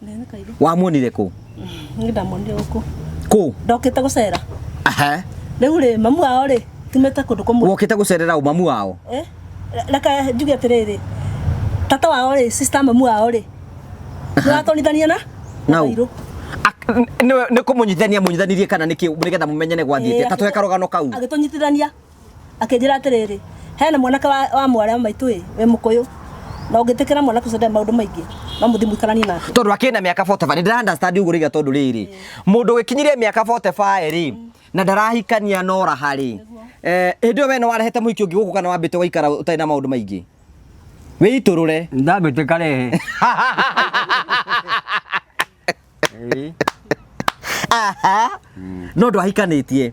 Nĩ Kairũ. Wamuonire kũ? Nĩ ndamuonire gũkũ. Kũ? Ndokĩte gũcera. Aha. Rĩu rĩ, mamu wao rĩ, tumĩte kũndũ kũmwe. Wokĩte gũcerera ũ mamu wao? Eh? Reke njuge atĩrĩrĩ, tata wao rĩ, sister mamu wao rĩ, nĩwatũnithania na Nau. Kairũ. Nĩ kũmũnyitithania mũnyitithanirie kana nĩkĩ nĩgetha mũmenyane gwathiĩte? Ta tũhe karũgano kau. Agĩtũnyitithania. Akĩnjĩra atĩrĩrĩ, hena mwanake wa, wa mwarĩ wa maitũ ĩ, wĩ mũkũyũ na ũngĩtĩkĩra mwanake ũcio ndarĩ maũndũ maingĩ no mũthiĩ mũikaranie nake. Tondũ akĩrĩ na mĩaka 45 nĩ ndĩra understand ũguo rĩga tondũ rĩrĩ mũndũ ũgĩkinyirie mĩaka 45 rĩ na ndarahikania na oraha rĩ, hĩndĩ ĩyo we nĩ warehete mũhiki ũngĩ gũkũ kana wambĩte ũgaikara ũtarĩ na maũndũ maingĩ? Wĩitũrũre. Ndambĩte karehe. Ĩĩ. Aha. No ndwahikanĩtie?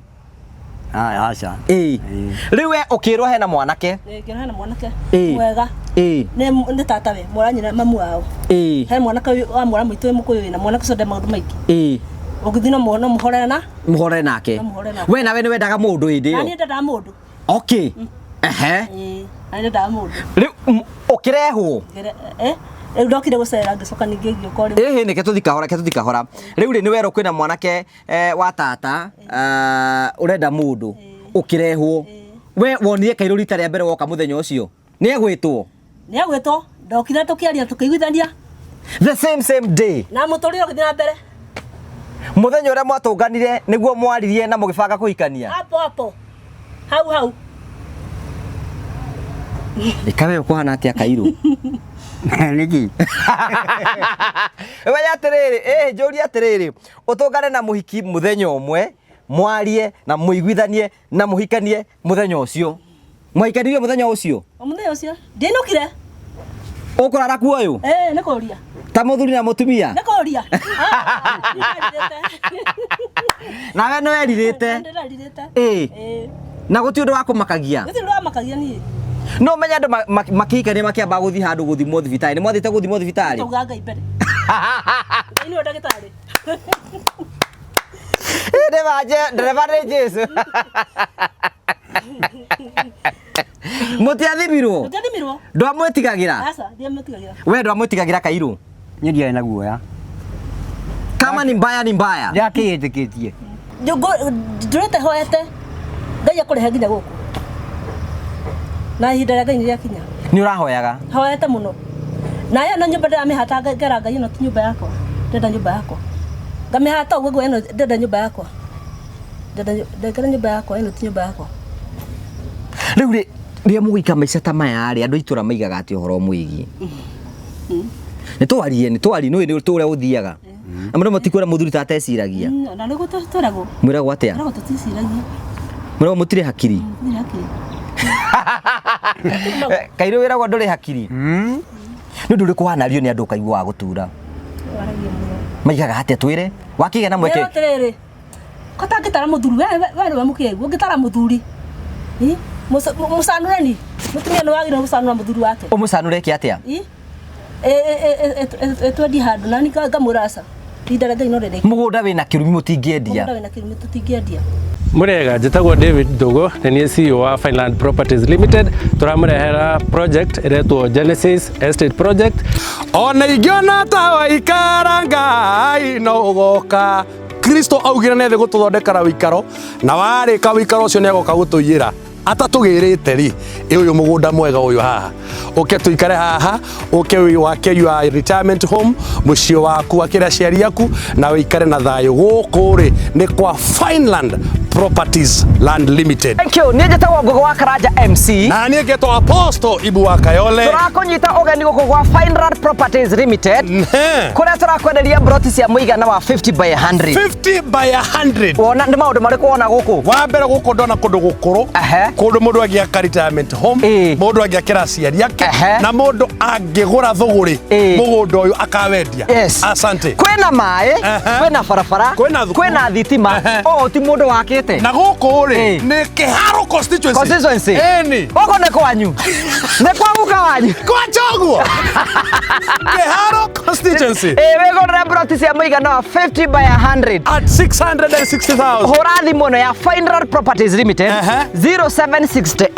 Ah, aca. Ĩĩ. Rĩu we ũkĩrwo hena mwanake. Ĩĩ, ngĩona hena mwanake Ĩĩ. mwega. Ĩĩ. Nĩ tata we, mwana nyina mamu wao. Ĩĩ. He mwanake wa mwana maitũ wĩ mũkũyũ wĩna mwanake ũcio ndarĩ maũndũ maingĩ. Ĩĩ. Ũngĩthiĩ no mũhorere na Mũhorere nake. No mũhorere nake. We nawe nĩ wendaga mũndũ hĩndĩ Na ĩyo? niĩ ndendaga mũndũ. Okay. Ehe. Ĩĩ, na niĩ ndendaga mũndũ. Rĩu ũkĩrehwo? Ngĩre- Rĩu ndokire gũcera ngĩcoka ningĩ ngĩũka rĩu. Ĩhĩ, nĩke tũthi kahora, reke tũthi kahora. Rĩu rĩ, nĩ werwo kwĩna mwanake wa tata ũrenda mũndũ, ũkĩrehwo. We wonire Kairũ rita rĩa mbere woka mũthenya ũcio? Nĩ egwĩtwo? Nĩ egwĩtwo, ndokire tũkĩaria tũkĩiguithania. The same same day. Na mũtũrĩre ũgĩthiĩ na mbere. Mũthenya ũrĩa mwatũnganire nĩguo mwaririe na mũgĩbanga kũhikania? Hapo hapo. Hau hau. Ĩka we ũkũhana atĩa Kairũ? Nĩkĩ? We atĩrĩrĩ, ĩ njũrie atĩrĩrĩ, ũtũngane na mũhiki mũthenya ũmwe, mwarie na mũiguithanie na mũhikanie mũthenya ũcio. Mwahikanirie mũthenya ũcio? O mũthenya ũcio. Ndiainũkire. Ũkũrara kuo ũyũ? Ĩĩ, nĩ kũria. Ta mũthuri na mũtumia? Nĩ kũria. Nawe nĩ werirĩte? Ndĩrerirĩte. Ĩĩ. Ĩĩ. Na gũtirĩ ũndũ wakũmakagia? Gũtirĩ ũndũ wamakagia niĩ. No ũmenye andũ makĩhikania makĩambaga gũthiĩ handũ gũthimwo thibitarĩ. Nĩ mwathiĩte gũthimwo thibitarĩ? Tauga Ngai mbere. Ngai nĩwe ndagĩtarĩ. Nĩ manje, ndereba nĩ Jesu. Mũtiathimirwo? Mũtiathimirwo. Ndwamwĩtigagĩra? Aca, ndiamwĩtigagĩra. We ndwamwĩtigagĩra Kairũ? Niĩ ndiarĩ na guoya. Kama ni mbaya ni mbaya. Ndakĩĩtĩkĩtie. Ndũrĩte hoete Ngai akũrehe nginya gũkũ. Na ihinda rĩa Ngai nĩ rĩakinya. Nĩ ũrahoyaga? Hoete mũno. Na ĩno nyũmba ndĩramĩhata ngera Ngai ĩno ti nyũmba yakwa. Ndĩrenda nyũmba yakwa. Ngamĩhata ũguo ngauga ĩno ndĩrenda nyũmba yakwa. Ndengera nyũmba yakwa ĩno ti nyũmba yakwa. Rĩu rĩ, rĩrĩa mũgũikara maica ta maya rĩ, andũ a itũra maigaga atĩa ũhoro ũmwĩgiĩ? Nĩ twarie, nĩ twarie, nĩ ũĩ ũrĩa ũthiaga. Na mũno mũtikwĩra mũthuri ta ateciragia. Na nĩguo twĩragwo. Mwĩragwo atĩa? Twĩragwo tũticiragia. Mwĩragwo mũtirĩ hakiri. Mũtirĩ hakiri. Kairũ wĩragwo ndũrĩ hakiri. Nĩ ũndũ ũrĩkũ wanario nĩ andũ ũkaigua wa gũtura? Waragia mũno. Maigaga atĩa twĩre? Wakĩgĩa na mweke? Rĩu atĩrĩrĩ, ko tangĩtara mũthuri, we nĩwe mũkĩgu, ũngĩtara mũthuri, mũcanũreni, mũtumia nĩ wagĩrĩirwo gũcanũra mũthuri wake. Ũmũcanũre eke atĩa? Twendie handũ, na niĩ ngamwĩra aca, ihinda rĩa Ngai no rĩrĩke. Mũgũnda wĩna kĩrumi mũtingĩendia. Mũgũnda wĩna kĩrumi tũtingĩendia. Mũrĩega, njĩtagwo David Ndũgũ, nĩ niĩ CEO wa Fineland Properties Limited. Tũramũrehera project ĩretwo Genesis Estate Project. Ona ingĩona ta waikara Ngai no ũgoka. Kristo augire nĩ thĩ gũtũthondekera wĩikaro, na warĩka wĩikaro ũcio nĩ agoka gũtũiyĩra. Atatũgĩrĩte rĩ, ĩ ũyũ mũgũnda mwega ũyũ haha, ũke tũikare haha, ũke wake your retirement home, mũciĩ waku wakĩre aciari aku, na ũikare na thayũ. Gũkũ rĩ nĩ kwa Fineland Properties Land Limited. Thank you. Niĩ njĩtagwo Ngũgĩ wa Karanja MC. Na niĩ ngetwo Apostle Ibu wa Kayole. Tũrakũnyita ũgeni gũkũ gwa Fineland Properties Limited. Kũrĩa tũrakwenderia mburoti cia mũigana wa 50 by 100. 50 by 100. Wona nĩ maũndũ marĩkũ wona gũkũ? Wa mbere gũkũ ndona kũndũ gũkũrũ. Kũndũ mũndũ angĩaka retirement home, mũndũ angĩakĩra aciari ake, na mũndũ angĩgũra thũgũrĩ mũgũnda ũyũ akawendia. Asante. Kwĩna maĩ, kwĩna barabara, kwĩna thukuru, kwĩna thitima. Ũũ ti mũndũ wakĩte. Na gũkũ rĩ nĩ Kĩharo constituency. Constituency. Ĩni. Gũkũ nĩ kwanyu. Nĩ kwa guka. Guka wanyu. Kwacha ũguo Kĩharo constituency. Ĩ wĩgũrĩre mburoti cia mũigana wa 50 by 100. At 660,000. Hũra thimũ ĩno ya Fine Road Properties Limited 0768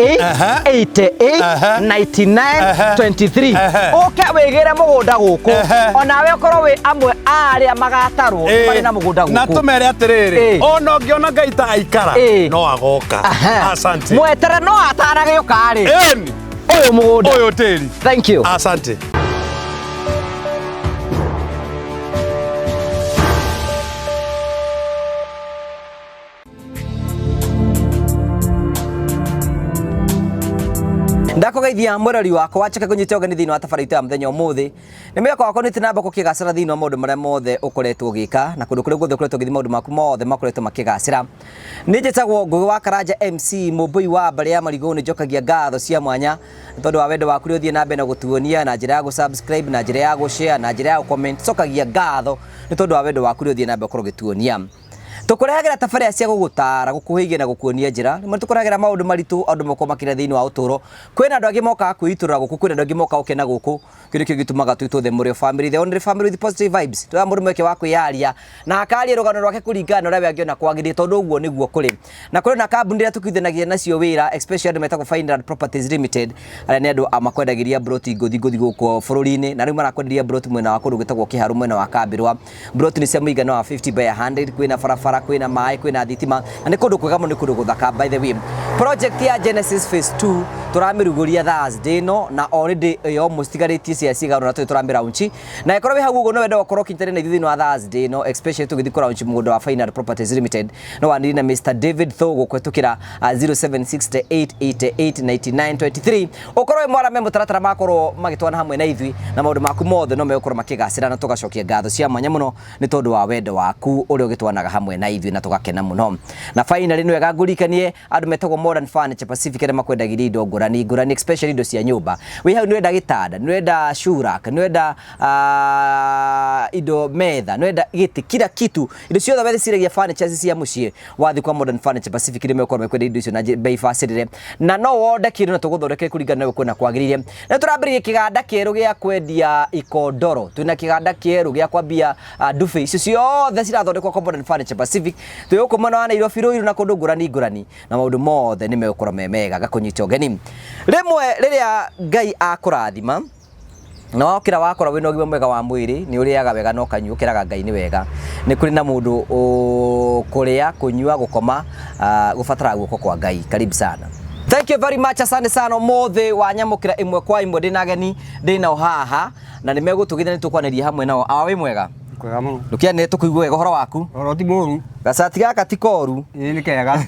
88 99 23. Ũke wĩgĩre mũgũnda gũkũ, onawe ũkorwo wĩ amwe a arĩa magatarwo marĩ na mũgũnda Na gũkũ. tũmere atĩrĩrĩ, ona ũngĩona Ngai ta aikara, no agoka. Asante. Mwetere no ataragĩũka rĩ. Ĩni. Ũyũ mũgũnda. Ũyũ tĩri. Thank you. Asante. Ndakũgeithia mwĩrori wakwa, njoke ngũnyite ũgeni thĩinĩ wa tabarĩra itũ ya mũthenya ũmũthĩ. Nĩ mwĩhoko wakwa nĩ namba gũkĩgacĩra thĩinĩ wa maũndũ marĩa mothe ũkoretwo ũgĩka, na kũndũ kũrĩa guothe ũkoretwo ũgĩthiĩ maũndũ maku mothe makoretwo makĩgacĩra. Nĩ njĩtagwo Ngũgĩ wa Karanja MC, mũmbũi wa mbarĩ ya Marigũ. Nĩ njokagia ngatho cia mwanya nĩ tondũ wa wendo waku ũrĩa ũthiĩ na mbere na gũtuonia na njĩra ya gũ-subscribe, na njĩra ya gũ-share, na njĩra ya gũ-comment. Cokagia ngatho nĩ tondũ wa wendo waku ũrĩa ũthiĩ na mbere gũkorwo ũgĩtuonia. Tũkũrehagĩra tabarĩra cia gũgũtara, gũkũhĩgia na gũkuonia njĩra. Rĩmwe tũkũrehagĩra maũndũ maritũ andũ makorwo makĩria thĩinĩ wa ũtũũro. Kwĩna andũ angĩ mokaga kwĩitũrũra gũkũ, kwĩna andũ angĩ mokaga gũkena gũkũ. Kĩu nĩkĩo gĩtũmaga twĩtwo The Mũrĩo Family, the only family with positive vibes. Tũheaga mũndũ mweke wa kwĩyaria na akaria rũgano rwake kũringana na ũrĩa we angĩona kwagĩrĩire, tondũ ũguo nĩguo kũrĩ. Na kũrĩ na kambuni iria tũkuithanagia nacio wĩra, especially andũ metagwo Fineland Properties Limited, arĩa nĩ andũ makwendagĩria mburoti ngũthi ngũthi gũkũ bũrũri-inĩ, na rĩu marakwenderia mburoti mwena wa kũndũ gwĩtagwo Kĩharũ mwena wa Kambĩrwa. Mburoti nĩ cia mũigana wa 50 by 100, kwĩna barabara, kwĩna maĩ, kwĩna thitima, na nĩ kũndũ kwega mũno, nĩ kũndũ gũthaka. By the way, project ya Genesis Phase 2 tũramĩrugũria Thursday ĩno, na already ĩyo mũtigarĩtie cia cigana na tũrĩ tũramĩlaunch. Na ĩkorwo wĩ hau ũguo no wende gũkorwo ũkĩnyitanĩra na ithuĩ thĩinĩ wa Thursday ĩno, especially tũgĩthiĩ kũlaunch mũgũnda wa Fineland Properties Limited, no wanĩrie na Mr David Tho gũkũhetũkĩra 0768889923. Ũkorwo wĩ mwarame mũtaratara makorwo magĩtwana hamwe na ithuĩ, na maũndũ maku mothe no megũkorwo makĩgacĩra, na tũgacokia ngatho cia mwanya mũno nĩ tondũ wa wendo waku ũrĩa ũgĩtwanaga hamwe na ithuĩ, na tũgakena mũno. Na finally nĩ wega ngũririkanie andũ metagwo Modern Furniture Pacific arĩa makwendagĩria indo ngũrani ngũrani, especially indo cia nyũmba. Wĩ hau nĩ ũrenda gĩtanda, nĩ ũrenda shoe rack, nĩ ũrenda indo metha, nĩ ũrenda gĩtĩ, kila kitu, indo ciothe weciragia furniture cia mũciĩ, wathiĩ kwa Modern Furniture Pacific nĩ megũkorwo mekwendia indo icio na bei bacĩrĩre, na no wonde kĩndũ na tũgũthondekere kũringana na ũrĩa ũkuona kwagĩrĩire. Na tũrambĩrĩria kĩganda kĩerũ gĩa kwendia ikondoro, twĩna kĩganda kĩerũ gĩa kwambia ndube, icio ciothe cirathondekwo kwa Modern Furniture Pacific. Twĩ gũkũ mwena wa Nairobi, Ruiru na kũndũ ngũrani ngũrani, na maũndũ mothe nĩ megũkorwo me mega. Ngakũnyita ũgeni rĩmwe rĩrĩa Ngai akũrathima na wokĩra wakora wĩna ũgima mwega wa mwĩrĩ, nĩ ũrĩaga wega na ũkanyua, ũkĩraga Ngai nĩ wega. Nĩ kũrĩ na mũndũ kũrĩa, kũnyua, gũkoma, gũbataraga guoko kwa Ngai. Karibu sana. Thank you very much, asante sana. Ũmũthĩ wanyamũkĩra ĩmwe kwa ĩmwe, ndĩna ageni ndĩnao haha na nĩ megũtũgeithia, nĩ tũkwanĩria hamwe nao. Awa wĩ mwega? Kwega mũno. Ndũkĩanĩre tũkũigue wega ũhoro waku. Ũhoro ti mũru. Gacati gaka ti koru. Ĩĩ nĩ kega.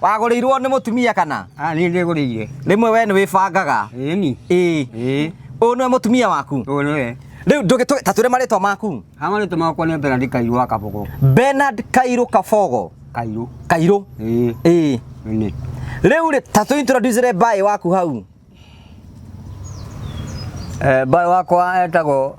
Wagũrĩirwo nĩ mũtumia kana? Ah, niĩ ndĩgũrĩire. Rĩmwe we nĩ wĩbangaga. Ĩni. Ĩĩ. Ĩĩ. Ũyũ nĩwe mũtumia waku? Ũyũ nĩwe. Rĩu ndũgĩtũ ta twĩre marĩtwa maku. Ha marĩtwa makwa nĩ Bernard Kairũ wa Kabogo. Bernard Kairũ Kabogo. Kairũ. Kairũ. Ĩĩ. Ĩĩ. Ĩni. Rĩu rĩ, ta tũ introduce mbaĩ waku hau. Mbaĩ wakwa etagwo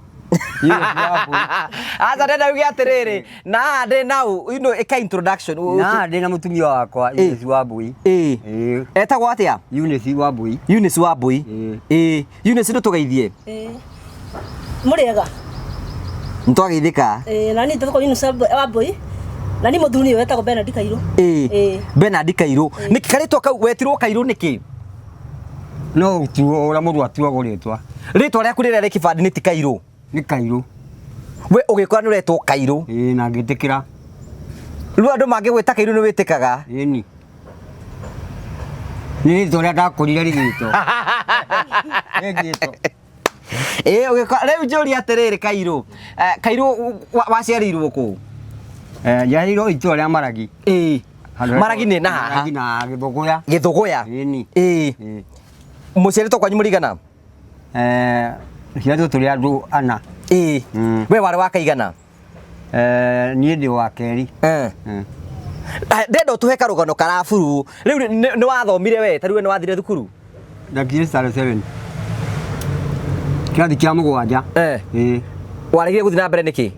Aca ndenda uge atĩrĩrĩ, na haha ndĩ nau, you know, ĩka introduction. Na ndĩ na mũtumia wakwa Eunice Wambui. Ĩĩ. Ĩĩ. Etagwo atĩa? Eunice Wambui. Eunice Wambui. Ĩĩ. Ĩĩ. Eunice ndũtũgeithie. Ĩĩ. Mũrĩega. Nĩtwageithĩka. Ĩĩ, na niĩ njĩtagwo Eunice Wambui. Na niĩ mũthuri ũyũ wetagwo Bernard Kairũ. Ĩĩ. Ĩĩ. Bernard Kairũ. Nĩkĩ karĩtwa kau wetirwo Kairũ nĩkĩ? No ũtuo ũrĩa mũndũ atuagwo rĩtwa. Rĩtwa rĩaku rĩrĩa rĩ kĩbandĩ nĩ ti Kairũ? Nĩ Kairũ. We ũgĩkora nĩ ũretwo Kairũ. Ĩĩ, na ngĩtĩkĩra. Rĩu andũ mangĩgwĩta Kairũ nĩ wĩtĩkaga? Ĩni. Nĩ rĩtwa rĩrĩa ndakũrire rĩgĩtwo. Rĩgĩtwo. Ĩĩ, ũgĩkora rĩu njũrie atĩrĩrĩ Kairũ. Kairũ waciarĩirwo kũ? Njiarĩirwo itũra rĩa Maragi. Ĩĩ. Maragi nĩ na haha. Maragi na Gĩthũgũya. Gĩthũgũya. Ĩni. Ĩĩ. Ĩĩ. Mũciarĩtwo kwanyu mũrigana? Ciarĩtwo tũrĩ andũ ana. Ĩĩ. We warĩ wa kaigana? Niĩ ndĩ wa kerĩ. Ndenda ũtũhe karũgano karaburu. Rĩu nĩ wathomire we, ta rĩu we nĩ wathire thukuru? Ndakinyire standard 7. Kĩrathi kĩa mũgwanja. Ĩĩ. Waregire gũthiĩ na mbere nĩkĩ?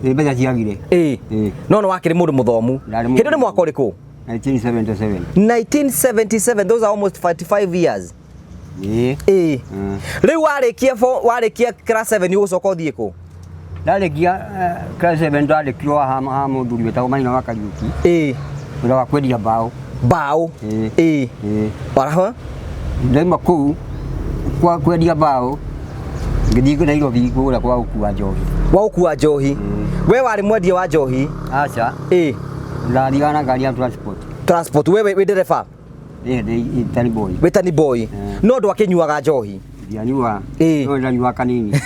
Nĩ mbeca ciagire. Ĩĩ. Ĩĩ. No nĩ wakĩrĩ mũndũ mũthomu. Ndarĩ mũndũ Hĩndĩ ĩyo nĩ mwaka ũrĩkũ? 1977. 1977, those are almost 45 years. Ĩĩ. Ĩĩ. Rĩu warĩkia warĩkia class 7 ũgũcoka ũthiĩ kũ? Ndarĩkia class 7 ndandĩkirwo ha ha mũthuri wĩtagwo Maina wa Kariũki. Ĩĩ. Wĩra wa kwendia mbaũ. Mbaũ. Ĩĩ. Ĩĩ. Ĩĩ. Waraho? Ndauma kũu kwa kwendia mbaũ ngĩthiĩ Nairobi kũgũra kwa gũkua njohi. Wa gũkua njohi. We warĩ mwendia wa njohi? Aca. Ĩĩ. Ndathiaga na ngari ya transport. Transport. We wĩ ndereba? Ĩĩ ndĩ tani boy. Wĩ tani boy. No ndwakĩnyuaga njohi? Ndianyuaga. Ĩĩ. No ndanyuaga kanini.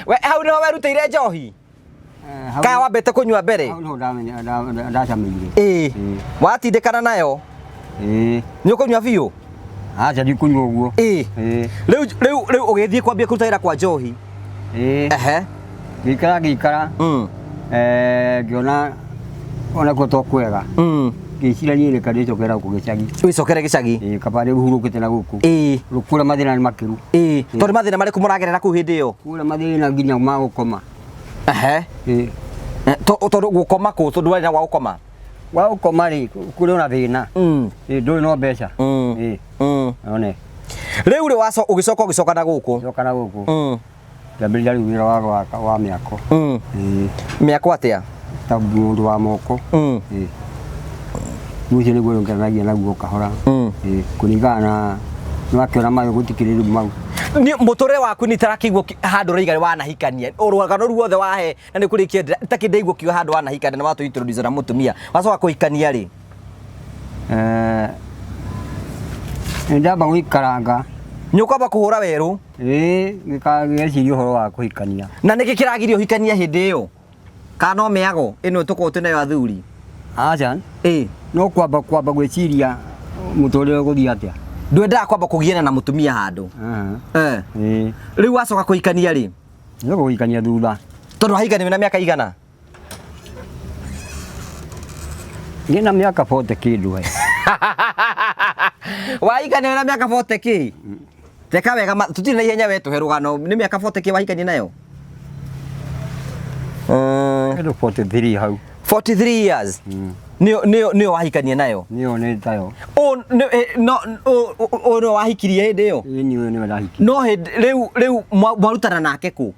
We hau nĩho werutĩire njohi? Kana wambĩte kũnyua mbere? Hau nĩho ndacamĩire. Ĩĩ. Watindĩkana nayo? Ĩĩ. Nĩ ũkũnyua biũ? Aca ndikũnyua ũguo. Ĩĩ. Ĩĩ. Rĩu rĩu rĩu ũgĩthiĩ kwambia kũruta wĩra kwa njohi? Ĩĩ. Ehe. Ngĩikara ngĩikara. Ngĩona onakuo to kwega. Ngĩciria niĩ reke ndĩcokere gũkũ gĩcagi. Wĩcokere gĩcagi? Ĩĩ, kaba rĩu hurũkĩte na gũkũ. Ĩĩ. Kũrĩa mathĩna nĩ makĩru. Ĩĩ. Tondũ mathĩna marĩkũ mũragerera kũu hĩndĩ ĩyo? Kũrĩa mathĩna nginya ma gũkoma. Ehe. Ĩĩ. Tondũ gũkoma kũ? Tondũ warĩ na gwa gũkoma? Gwa gũkoma rĩ, kũrĩ ona thĩna. Ĩĩ, ndũrĩ na mbeca. Ĩĩ. One. Rĩu rĩ ũgĩcoka ũgĩcoka na gũkũ? Coka na gũkũ. Ngĩambĩrĩria rĩu wĩra wa gwaka wa mĩako. Ĩĩ. Mĩako atĩa? Ta mũndũ wa moko. Ĩĩ. Rĩu ũcio nĩguo ngenagia naguo kahora. Ĩĩ, kũringana na nĩwakĩona maĩ gũtikĩrĩ rĩu mau. Nĩ mũtũrĩre waku nĩ tarakĩigua handũ ũraiga wanahikania rũgano ruothe wahe na nĩ kũrĩkia itakĩ ndaigua ũkiuga handũ wanahikania na watũ introduce na mũtumia wacoka kũhikania rĩ? Nĩ ndamba gũikaranga. Nĩ ũkwamba kũhũra werũ? Ĩĩ, ngĩciria ũhoro wa kũhikania. Na nĩkĩ kĩragiria ũhikanie hĩndĩ ĩyo? Kana no mĩago ĩno tũkoragwo twĩ nayo athuri? Aca. Ĩĩ. No kwamba gwĩciria mũtũrĩre ũgũthiĩ atĩa. Ndwendaga kwamba kũgiana na mũtumia handũ? Ĩĩ. Rĩu wacoka kũhikania rĩ? Njoka kũhikania thutha. Tondũ wahikania wĩna mĩaka igana? Ndĩna mĩaka 40 kĩndũ we. Wahikania wĩna mĩaka 40 kĩ? Teka wega tũtirĩ na ihenya we tũhe rũgano. Nĩ mĩaka 40 kĩ wahikania nayo? Kĩndũ 43 hau. 43 years. Nĩyo nĩyo nĩyo wahikania nayo? Nĩyo nĩ tayo. No ũ nĩwe wahikirie hĩndĩ ĩyo? Ĩĩ, nĩwe nĩwe ndahikirie. No hĩndĩ rĩu rĩu mwarutana nake kũ?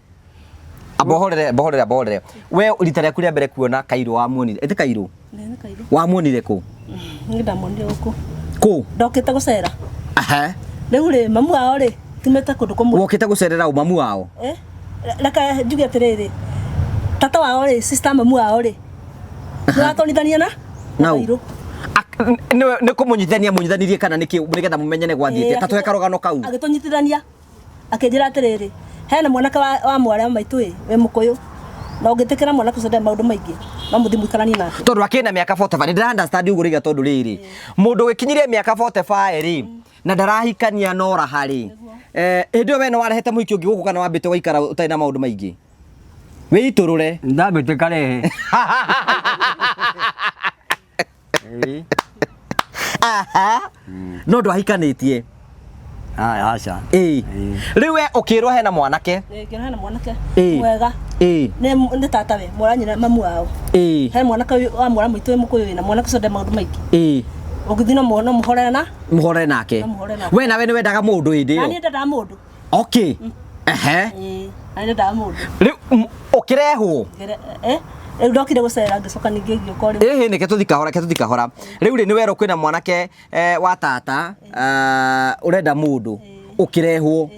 Ambohorere, ambohorere, ambohorere. We rita rĩaku rĩa mbere kuona Kairũ wamuonire? Ĩtĩ Kairũ? Nĩ Kairũ. Wamuonire kũ? Nĩ ndamuonire gũkũ. Kũ? Ndokĩte gũcera. Ehe. Rĩu rĩ, mamu wao rĩ, tumĩte kũndũ kũmwe. Wokĩte gũcerera ũ mamu wao? Reke njuge atĩrĩrĩ, tata wao rĩ, sister mamu wao rĩ, nĩwatwarithania na Nau. Kairũ. Nĩ kũmũnyitithania mũnyitithanirie kana nĩkĩ nĩgetha mũmenyane gwathiĩte? Ta tũhe karũgano kau. Agĩtũnyitithania, akĩnjĩra atĩrĩrĩ, hena mwanake wa mwarĩ wa maitũ ĩ, wĩ mũkũyũ. Na ũngĩtĩkĩra mwanake ũcio ndarĩ maũndũ maingĩ, no mũthiĩ mũikaranie nake. Tondũ akĩrĩ na mĩaka 45, nĩ ndĩra understand ũguo rĩga tondũ rĩrĩ, mũndũ ũgĩkinyirie mĩaka 45 rĩ, na ndarahikania na ũraha rĩ, hĩndĩ ĩyo we nĩ warehete mũhiki ũngĩ gũkũ kana wambĩte ũgaikara ũtarĩ na maũndũ maingĩ? Wĩitũrũre. Ndambĩte karehe. Aha. No ndwahikanĩtie? Aca. Ĩĩ. Rĩu we ũkĩrwo hena mwanake? Ĩĩ, ngĩrwo hena mwanake Ĩĩ. mwega. Ĩĩ. Nĩ tata we, mwarĩ wa nyina mamu wao. Ĩĩ. He mwanake wa mwarĩ wa maitũ wĩ mũkũyũ wĩna mwanake ũcio ndarĩ maũndũ maingĩ. Ĩĩ. Ũngĩthiĩ no mũhorere na? Mũhorere nake. No mũhorere nake. We nawe nĩ wendaga mũndũ hĩndĩ Na ĩyo? niĩ ndendaga mũndũ. Okay. Ehe. Ĩĩ, na niĩ ndendaga mũndũ. Rĩu ũkĩrehwo? Rĩu ndokire gũcera ngĩcoka ningĩ ngĩũka rĩu. Ĩhĩ, nĩke tũthiĩ kahora, reke tũthiĩ kahora. Rĩu rĩ, nĩ werwo kwĩna mwanake wa tata, ũrenda mũndũ, ũkĩrehwo.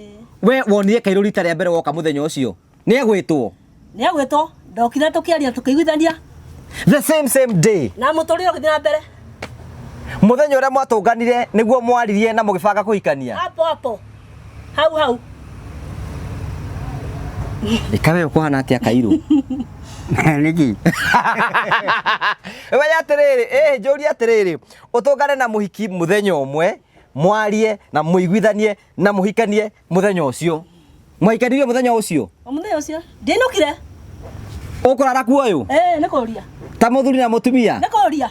We wonire Kairũ rita rĩa mbere woka mũthenya ũcio? Nĩ egwĩtwo? Nĩ egwĩtwo, ndokire tũkĩaria tũkĩiguithania. The same day. Na mũtũrĩre ũgĩthiĩ na mbere. Mũthenya ũrĩa mwatũnganire nĩguo mwaririe na mũgĩbanga kũhikania? Hapo hapo. Hau hau. Ĩka we ũkũhana atĩa Kairũ? Nĩkĩ? We atĩrĩrĩ, njũrie atĩrĩrĩ, ũtũngane na mũhiki mũthenya ũmwe, mwarie na mũiguithanie na mũhikanie mũthenya ũcio. Mwahikanirie mũthenya ũcio? O mũthenya ũcio. Ndinũkire. Ũkũrara kuo ũyũ? Ĩĩ, nĩ kũria. Ta mũthuri na mũtumia? Nĩ kũria.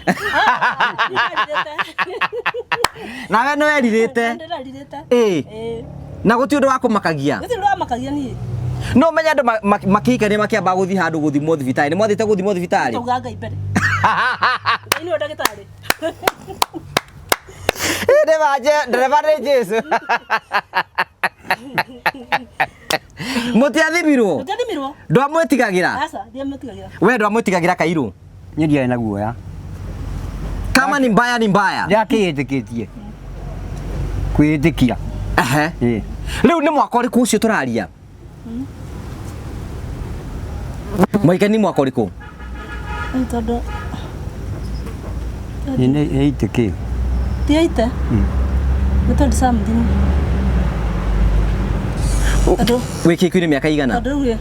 Nawe nĩ werirĩte? Ndĩrerirĩte. Ĩĩ. Ĩĩ. Na gũtirĩ ũndũ wa kũmakagia? Gũtirĩ ũndũ wa makagia niĩ. No menye andũ makĩhikania makĩamba gũthiĩ handũ gũthimwo thibitarĩ. Nĩ mwathiĩte gũthimwo thibitarĩ? Tauga Ngai mbere. Ngai nĩwe ndagĩtarĩ. Nĩ ma ndereba nĩ Jesu. Mũtiathimirwo? Tũtiathimirwo. Ndwamwĩtigagĩra? Aca, ndiamwĩtigagĩra. We ndwamwĩtigagĩra Kairũ? Niĩ ndiarĩ na guoya. Kama ni mbaya ni mbaya. Ndakĩĩtĩkĩtie. Kwĩĩtĩkia. Ehe. Ĩĩ. Rĩu nĩ mwaka ũrĩkũ ũcio tũraria? Mwaikani mwaka ũrĩkũ? Rĩu tondũ Nĩ eight kĩ? Ti eight. Nĩ 20 something. Tondũ Wĩ kĩhiko-inĩ mĩaka igana? Tondũ rĩu rĩ,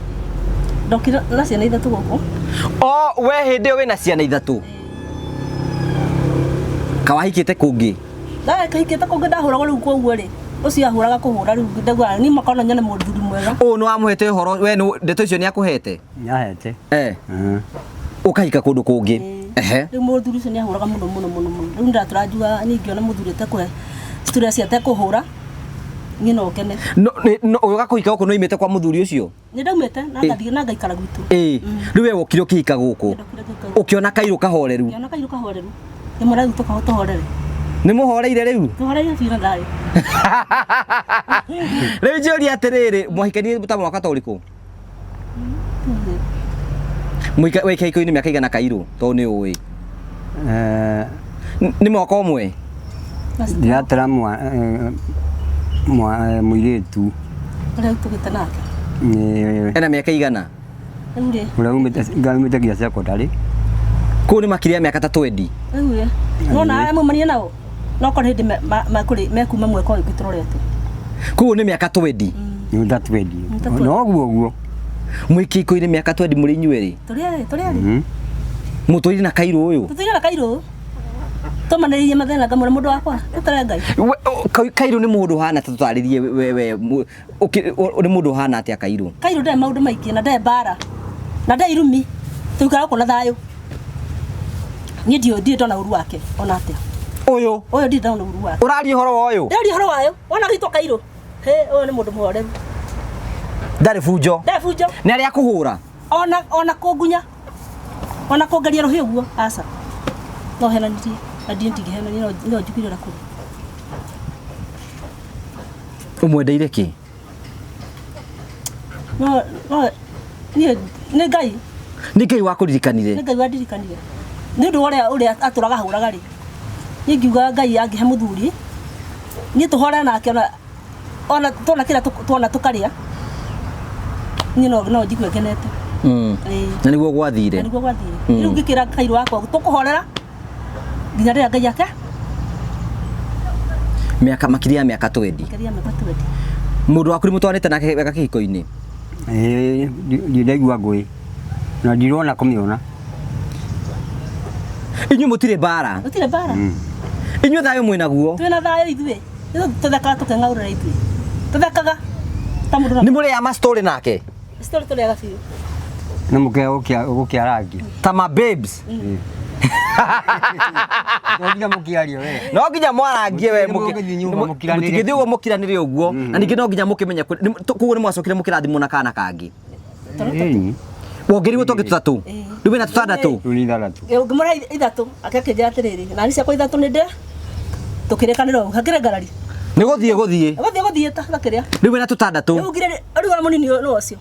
ndokire na ciana ithatũ gũkũ. O we hĩndĩ ĩyo wĩna ciana ithatũ. Kawahikĩte kũngĩ? Ndahikĩte kũngĩ ndahũragwo rĩu koguo rĩ, ũcio ahũraga kũhũra rĩu ndaigua niĩ makona nyone mũthuri mwega. Ũũ nĩ wamũhete ũhoro we nĩ ndeto icio nĩ akũhete? Nĩahete. Eh. Ũkahika kũndũ kũngĩ. Ehe. Rĩu mũthuri ũcio nĩ ahũraga mũno mũno mũno mũno. Rĩu ndatũra njugaga niĩ ingĩona mũthuri ũtekũhe stress atekũhũra niĩ no ngene. No no ũgĩũka kũhika gũkũ nĩ waimĩte kwa mũthuri ũcio? Nĩ ndaumĩte na ngathiĩ na ngaikara gwitũ. Ĩĩ. Rĩu we wokire ũkĩhika gũkũ. Ndokire ngĩhika gũkũ. Ũkĩona kairũ kahoreru. Ngĩona kairũ kahoreru. Ngĩmwĩra rĩu tũkaho tũhorere. Nĩ mũhoreire rĩu? Tũhoreire biũ na thayũ. Rĩu njũrie atĩrĩrĩ, mwahikanirie ta mwaka ta ũrĩkũ? Mũika wĩ kĩhiko-inĩ mĩaka igana kairũ tondũ nĩ ũĩ. Nĩ mwaka ũmwe? Ndiratara mũirĩtu. Ũrĩa tũgĩte nake. Ena mĩaka igana? Rĩu rĩ. Ũrĩa umĩte nginya secondary. Kũu nĩ makĩria ya mĩaka ta 20. Rĩu rĩ. Nona arĩa maumania nao? No korwo hĩndĩ mekuma mwaka ũyũ ũngĩ tũrorete. Kũu nĩ mĩaka 20. Nĩ ta 20. No ũguo ũguo. Mwĩ kĩhiko-inĩ mĩaka 20 mũrĩ inyuerĩ? Tũrĩ erĩ, tũrĩ erĩ. Mũtũire na kairũ ũyũ? Tũtũire na kairũ. Tũmanĩrĩirie mathĩna ngamwĩra mũndũ wakwa, ũtare Ngai. Kairũ nĩ mũndũ ũhana atĩa? Tũtarĩrie we, nĩ mũndũ ũhana atĩa Kairũ? Kairũ ndarĩ maũndũ maingĩ na ndarĩ mbara na ndarĩ irumi. Tũikaraga gũkũ na thayũ. Niĩ ndirĩ ndona ũru wake ona atĩa. Ũyũ? Ũyũ ndirĩ ndona ũru wake. Ũraria ũhoro wa ũyũ? Ndĩraria ũhoro wayo. Wona agĩtwo Kairũ. Hĩ, ũyũ nĩ mũndũ mũhoreru. Ndarĩ bunjo. Ndarĩ bunjo. Nĩ arĩa kũhũra? Ona kũngunya. Ona kũngeria rũhiũ ũguo, aca. No henanirie, na ndiĩ ndingĩhenania, no njugire ũrĩa kũrĩ. Ũmwendeire kĩ? No, no, niĩ, nĩ Ngai. Nĩ Ngai wakũririkanire? Nĩ Ngai wandirikanire. Nĩ ũndũ wa ũrĩa atũraga ahũraga rĩ. Niĩ ngiuga Ngai angĩhe mũthuri, niĩ tũhorere nake ona tuona kĩrĩa tuona tũkarĩa. Niĩ no njigue ngenete. Ĩĩ. Na nĩguo gwathire? Na nĩguo gwathire. Rĩu ngĩkĩra Kairũ wakwa tũkũhorera nginya rĩrĩa Ngai ake. Mĩaka makĩria ya mĩaka 20. Makĩria ya mĩaka 20. Mũndũ waku nĩ mũtwaranĩte nake wega kĩhiko-inĩ? Ĩĩ, ndirĩ ndaigua ngũĩ. Na ndirona kũmĩona. Inyuĩ mũtirĩ mbara? Mũtirĩ mbara. Inyuĩ thayũ mwĩnaguo? Twĩna thayũ ithuĩ. Ithuĩ tũthekaga tũkeng'aũrĩra ithuĩ. Tũthekaga ta mũndũ na Nĩ mũrĩaga ma story nake? Story tũrĩaga biũ. Nĩ mũkĩaga gũkĩarangia. Ta ma babes. No nginya mũkĩarie we. No nginya mwarangie we, Mũtingĩthiĩ nyũmba mũkiranĩre. mũtingĩthiĩ ũguo mũkiranĩre ũguo. Na ningĩ no nginya mũkĩmenye koguo nĩ mwacokire mũkĩrathimwo na kana kangĩ. Ĩĩ. Wongereirwo tũngĩ tũtatũ. Rĩu wĩna tũtandatũ. Rĩu nĩ ithathatũ. Ĩĩ, ũngĩmũra ithatũ, akĩnjĩra atĩrĩrĩ, na niĩ ciakwa ithatũ nĩ ndĩ tũkĩrĩkanĩra ũguo, hakĩrĩ ngarari. Nĩ gũthiĩ gũthiĩ. Gũthiĩ gũthiĩ ta kĩrĩa. Rĩu wĩna tũtandatũ. Rĩu grade, rĩu ũrĩa mũnini nĩ ũcio.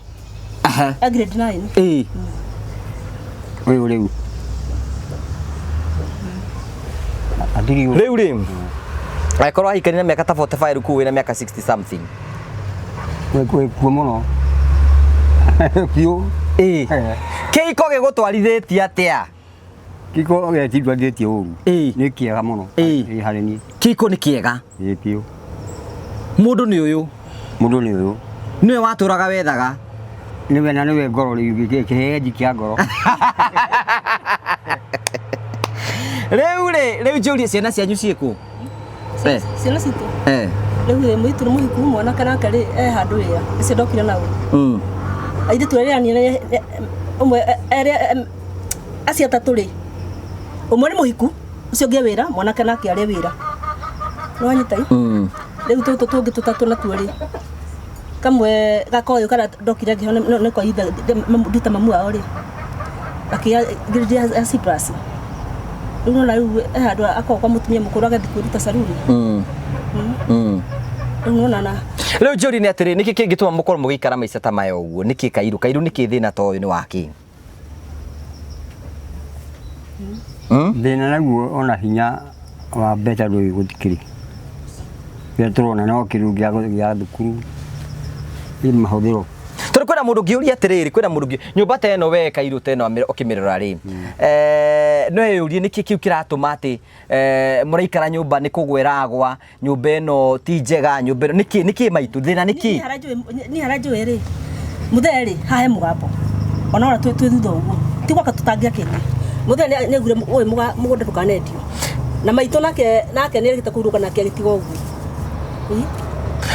Aha. E grade 9. Ĩĩ. Ũyũ rĩu. Athuri ũyũ. Rĩu rĩ, angĩkorwo ahikania na mĩaka ta 45 rĩu kũu wĩna mĩaka 60 something. Wĩ kuo mũno. Biũ. Ĩĩ. Kĩhiko gĩgũtwarithĩtie atĩa? Kĩhiko gĩtindwarithĩtie ũru. Ĩĩ. Nĩ kĩega mũno. Ĩĩ. Ĩĩ harĩ niĩ. Kĩhiko nĩ kĩega. Ĩĩ biũ. Mũndũ nĩ ũyũ. Mũndũ nĩ ũyũ. Nĩwe watũraga wethaga. Nĩwe na nĩwe ngoro rĩu, kĩhehenji kĩa ngoro. Rĩu rĩ, rĩu njũrie ciana cianyu ciĩkũ? Ciana citũ. Rĩu rĩ, mũirĩtu nĩ mũhiku, mwanake nake rĩ, e handũ wĩra. Ũcio ndokire nao. Airĩtu erĩ anene, ũmwe, erĩ, acio atatũ rĩ, ũmwe nĩ mũhiku, ũcio ũngĩ e wĩra, mwanake nake arĩ wĩra. Nĩwanyita ĩ? Rĩu tũtũ tũngĩ tũtatũ natuo rĩ, kamwe gaka ũyũ karĩa ndokire ngĩheo nĩ kwa ithe, nduta mamu wao rĩ, akĩgĩa grade ya C plus. Rĩu nona rĩu he handũ akoragwo kwa mũtumia mũkũrũ agathiĩ kwĩruta saruni. Rĩu nona na Rĩu njũri nĩ atĩrĩ, nĩkĩ kĩngĩtũma mũkorwo mũgĩikara maica ta maya ũguo? Nĩkĩ Kairu? Kairu nĩkĩ thĩna ta ũyũ nĩ wakĩ? Thĩna naguo ona hinya wa mbeca ndũĩ gũtikĩrĩ. Kĩrĩa tũrona no kĩndũ gĩa thukuru nĩ mahũthĩro. Tondũ kwĩna mũndũ ũngĩũria atĩrĩrĩ, kwĩna mũndũ ũngĩ nyũmba ta ĩno we Kairu ta ĩno ũkĩmĩrora rĩ, no ĩyũrie nĩkĩ kĩu kĩratũma atĩ mũraikara nyũmba nĩ kũgwa ĩragwa, nyũmba ĩno ti njega, nyũmba ĩno nĩkĩ nĩkĩ maitũ thĩna nĩkĩ? Niĩ harĩa njũĩ rĩ, mũthee rĩ, haha he mũgambo ona ona twĩ thutha ũguo ti gwaka tũtangĩakĩte. Mũthee nĩ augire ũyũ mũgũnda ndũkanendio, na maitũ nake nake nĩ arĩkĩte kũhurũka nake agĩtiga ũguo.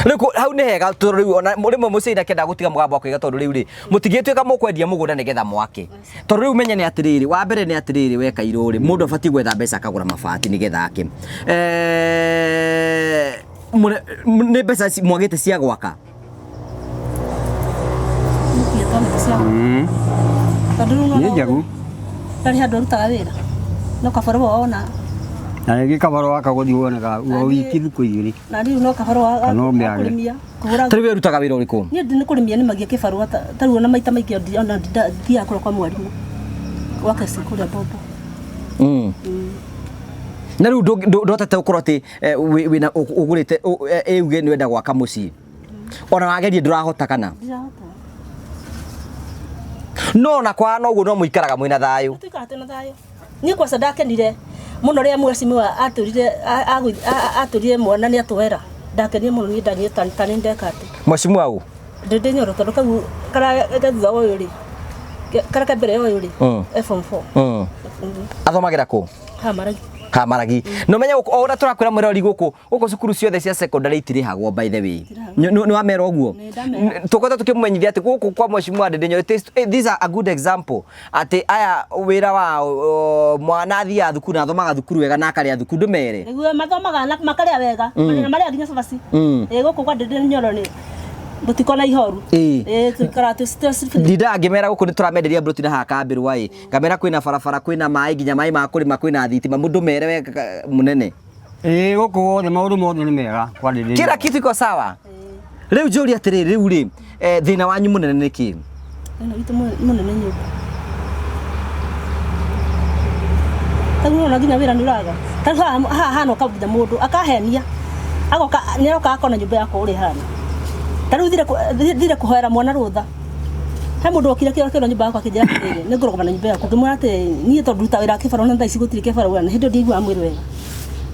Rĩu hau nĩ hega tondũ rĩu ona rĩmwe mũciari ndakĩenda gũtiga mũgambo wa kũiga tondũ rĩu rĩ mũtingĩtuĩka mũkwendia mũgũnda nĩgetha mwake. Tondũ rĩu menye nĩ atĩrĩrĩ, wa mbere nĩ atĩrĩrĩ we Kairũ rĩ, mũndũ abatiĩ gwetha mbeca akagũra mabati nĩgetha ake. Nĩ mbeca mwagĩte cia gwaka? Tondũ rĩu Nĩ njagũ. Ndarĩ handũ arutaga wĩra. No kabarũa wona. Na rĩngĩ kabarũa gaka gũthiĩ woneka o wiki thikũ igĩrĩ. Na rĩu no kabarũa Kana o mĩaga. kũrĩmia, kũhũra. Ta rĩu we ũrutaga wĩra ũrĩkũ? Niĩ nĩ kũrĩmia nĩmagia kĩbarũa ta rĩu ona maita maingĩ ona thiaga kũrĩa kwa mwarimũ. Gwake ci kũrĩa Bombo. Na rĩu ndũhotete gũkorwo atĩ wĩna ũgũrĩte ĩuge nĩ wenda gwaka mũciĩ. Ona wageria ndũrahota kana? Ndirahota. No ona kwa no ũguo no mũikaraga mwĩna thayũ. Tũikaraga twĩna thayũ. Niĩ kwaca ndakenire mũno rĩrĩa mheshimiwa atũrire mwana nĩ atwera. Ndakenire mũno niĩ ndaniĩ ta nĩ ndeka atĩ. Mheshimiwa ũ? Ndĩ Nyoro tondũ kau kara ke thutha wa ũyũ rĩ. Kara ke mbere ya ũyũ rĩ. E form 4. Athomagĩra kũ? Hamaragi. Hamaragi. No menye o ũrĩa tũrakwĩra mwĩrori gũkũ, gũkũ cukuru ciothe cia secondary itirĩhagwo by the way. Nĩ wamera ũguo? Nĩ ndamera. Tũkoretwo tũkĩmũmenyithia atĩ gũkũ kwa mheshimiwa Ndindi Nyoro, this is a good example atĩ aya wĩra wao, mwana athiaga thukuru na athomaga thukuru wega na akarĩa thukuru, ndũmere? Nĩguo mathomaga na makarĩa wega, na marĩa nginya cabaci. Gũkũ kwa Ndindi Nyoro nĩ mũtikona ihoru. Tũikaraga twĩ Ndindaga ngĩmera gũkũ nĩ tũramenderia mburoti na haha Kambĩrwa ĩ. Ngamera kwĩna barabara, kwĩna maĩ, nginya maĩ ma kũrĩma, kwĩna thitima, mũndũ mere wega mũnene. Gũkũ wothe maũndũ mothe nĩ mega kwa Ndindi. Kila kitu iko sawa. Rĩu njũrie atĩrĩrĩ, rĩu rĩ, thĩna wanyu mũnene nĩ kĩ? Thĩna witũ mũnene nyũmba. Ta rĩu nĩwona nginya wĩra nĩ ũraga. Ta rĩu haha hana ũka nginya mũndũ akahenia. Agoka nĩaroka akona nyũmba yakwa ũrĩa ĩhana. Ta rĩu thire kũhoera mwana rũtha. He mũndũ okire akĩona nyũmba yakwa akĩnjĩra atĩrĩrĩ, nĩ ngũrũgama na nyũmba yaku. Ngĩmwĩra atĩ niĩ tondũ ndutaga wĩra wa kĩbarũa na thaa ici gũtirĩ kĩbarũa na hĩndĩ ĩyo ndiaiguaga mwĩrĩ wega.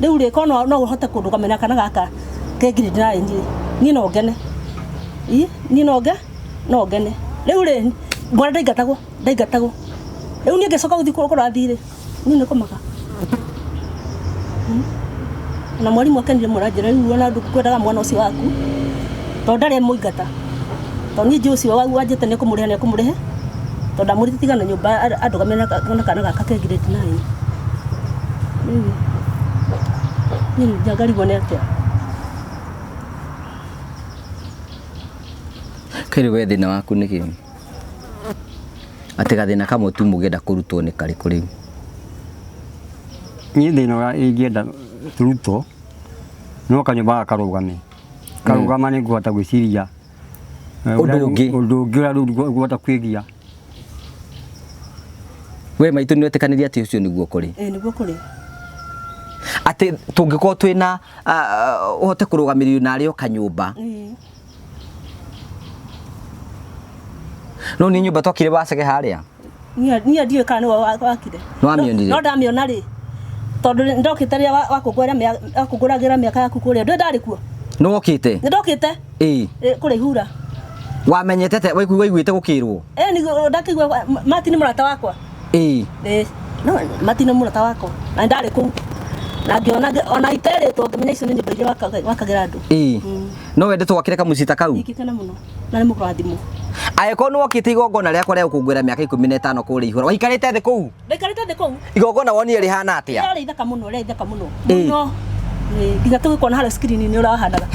Rĩu rĩ, korwo no ũhote kũndũgamĩrĩra na kana gaka ke grade 9 rĩ, niĩ no ngene. Ĩ, niĩ no no ngene. Rĩu rĩ, mwana ndaingatagwo, ndaingatagwo. Rĩu niĩ ngĩcoka gũthiĩ kũrathiĩ rĩ, niĩ nĩ kũmaka. Na mwarimũ akenire mũno anjĩra, rĩu ona ndũkwendaga mwana ũcio waku, tondũ ndarĩ mũingata. Tondũ niĩ njũĩ ũcio wanjĩte nĩ ekũmũrĩha, nĩ ekũmũrĩha. Tondũ ndamwĩrĩte tiga na nyũmba andũgamĩrĩre na kana gaka ke grade 9. Rĩu niĩ njangarigwo nĩ atĩa. Kairũ we thĩna waku nĩ kĩ? Atĩ gathĩna kamwe tu mũngĩenda kũrutwo nĩ karĩkũ rĩu? Niĩ thĩna ũrĩa ingĩenda tũrutwo no kanyũmba gaka karũgame. Karũgama nĩ ngũhota gwĩciria Ũndũ ũngĩ. Ũndũ ũngĩ ũrĩa rĩu ngũhota kwĩgia. We maitũ nĩ wetĩkanĩria atĩ ũcio nĩguo kũrĩ? Ĩĩ nĩguo kũrĩ. Atĩ tũngĩkorwo twĩna, ũhote kũrũgamĩrĩrio narĩ o kanyũmba. No nĩ nyũmba twakire wacege harĩa? Niĩ ndiũĩ kana nĩwe wakire. Nĩ wamĩonire? No ndamĩona rĩ, tondũ ndokĩte rĩrĩa wakũngũragĩra mĩaka yaku kũrĩa, ndũĩ ndarĩ kuo? Nĩ wokĩte? Nĩ ndokĩte. Kũrĩa Ihura. Wamenyete te, waiguĩte gũkĩrwo? Nĩguo ndakĩigua, Martin nĩ mũrata wakwa. No, Martin nĩ mũrata wakwa. Na ndarĩ kũu. Na ngĩona ona iterĩtwo ngĩmenya icio nĩ nyũmba iria wakagĩra andũ. No wende twakire kamũciĩ ta kau? Ingĩkena mũno. Na nĩ mũkũrathimwo. Angĩkorwo nĩ wokĩte igongona rĩakwa rĩa gũkũngũĩra mĩaka ikũmi na ĩtano kũrĩa Ihura, waikarĩte thĩ kũu? Ndaikarĩte thĩ kũu. Igongona wonire rĩhana atĩa? Rĩarĩ ithaka mũno, rĩarĩ ithaka mũno. Mũno. Nginya tũgĩkuona harĩa screen-inĩ ũrahanaga.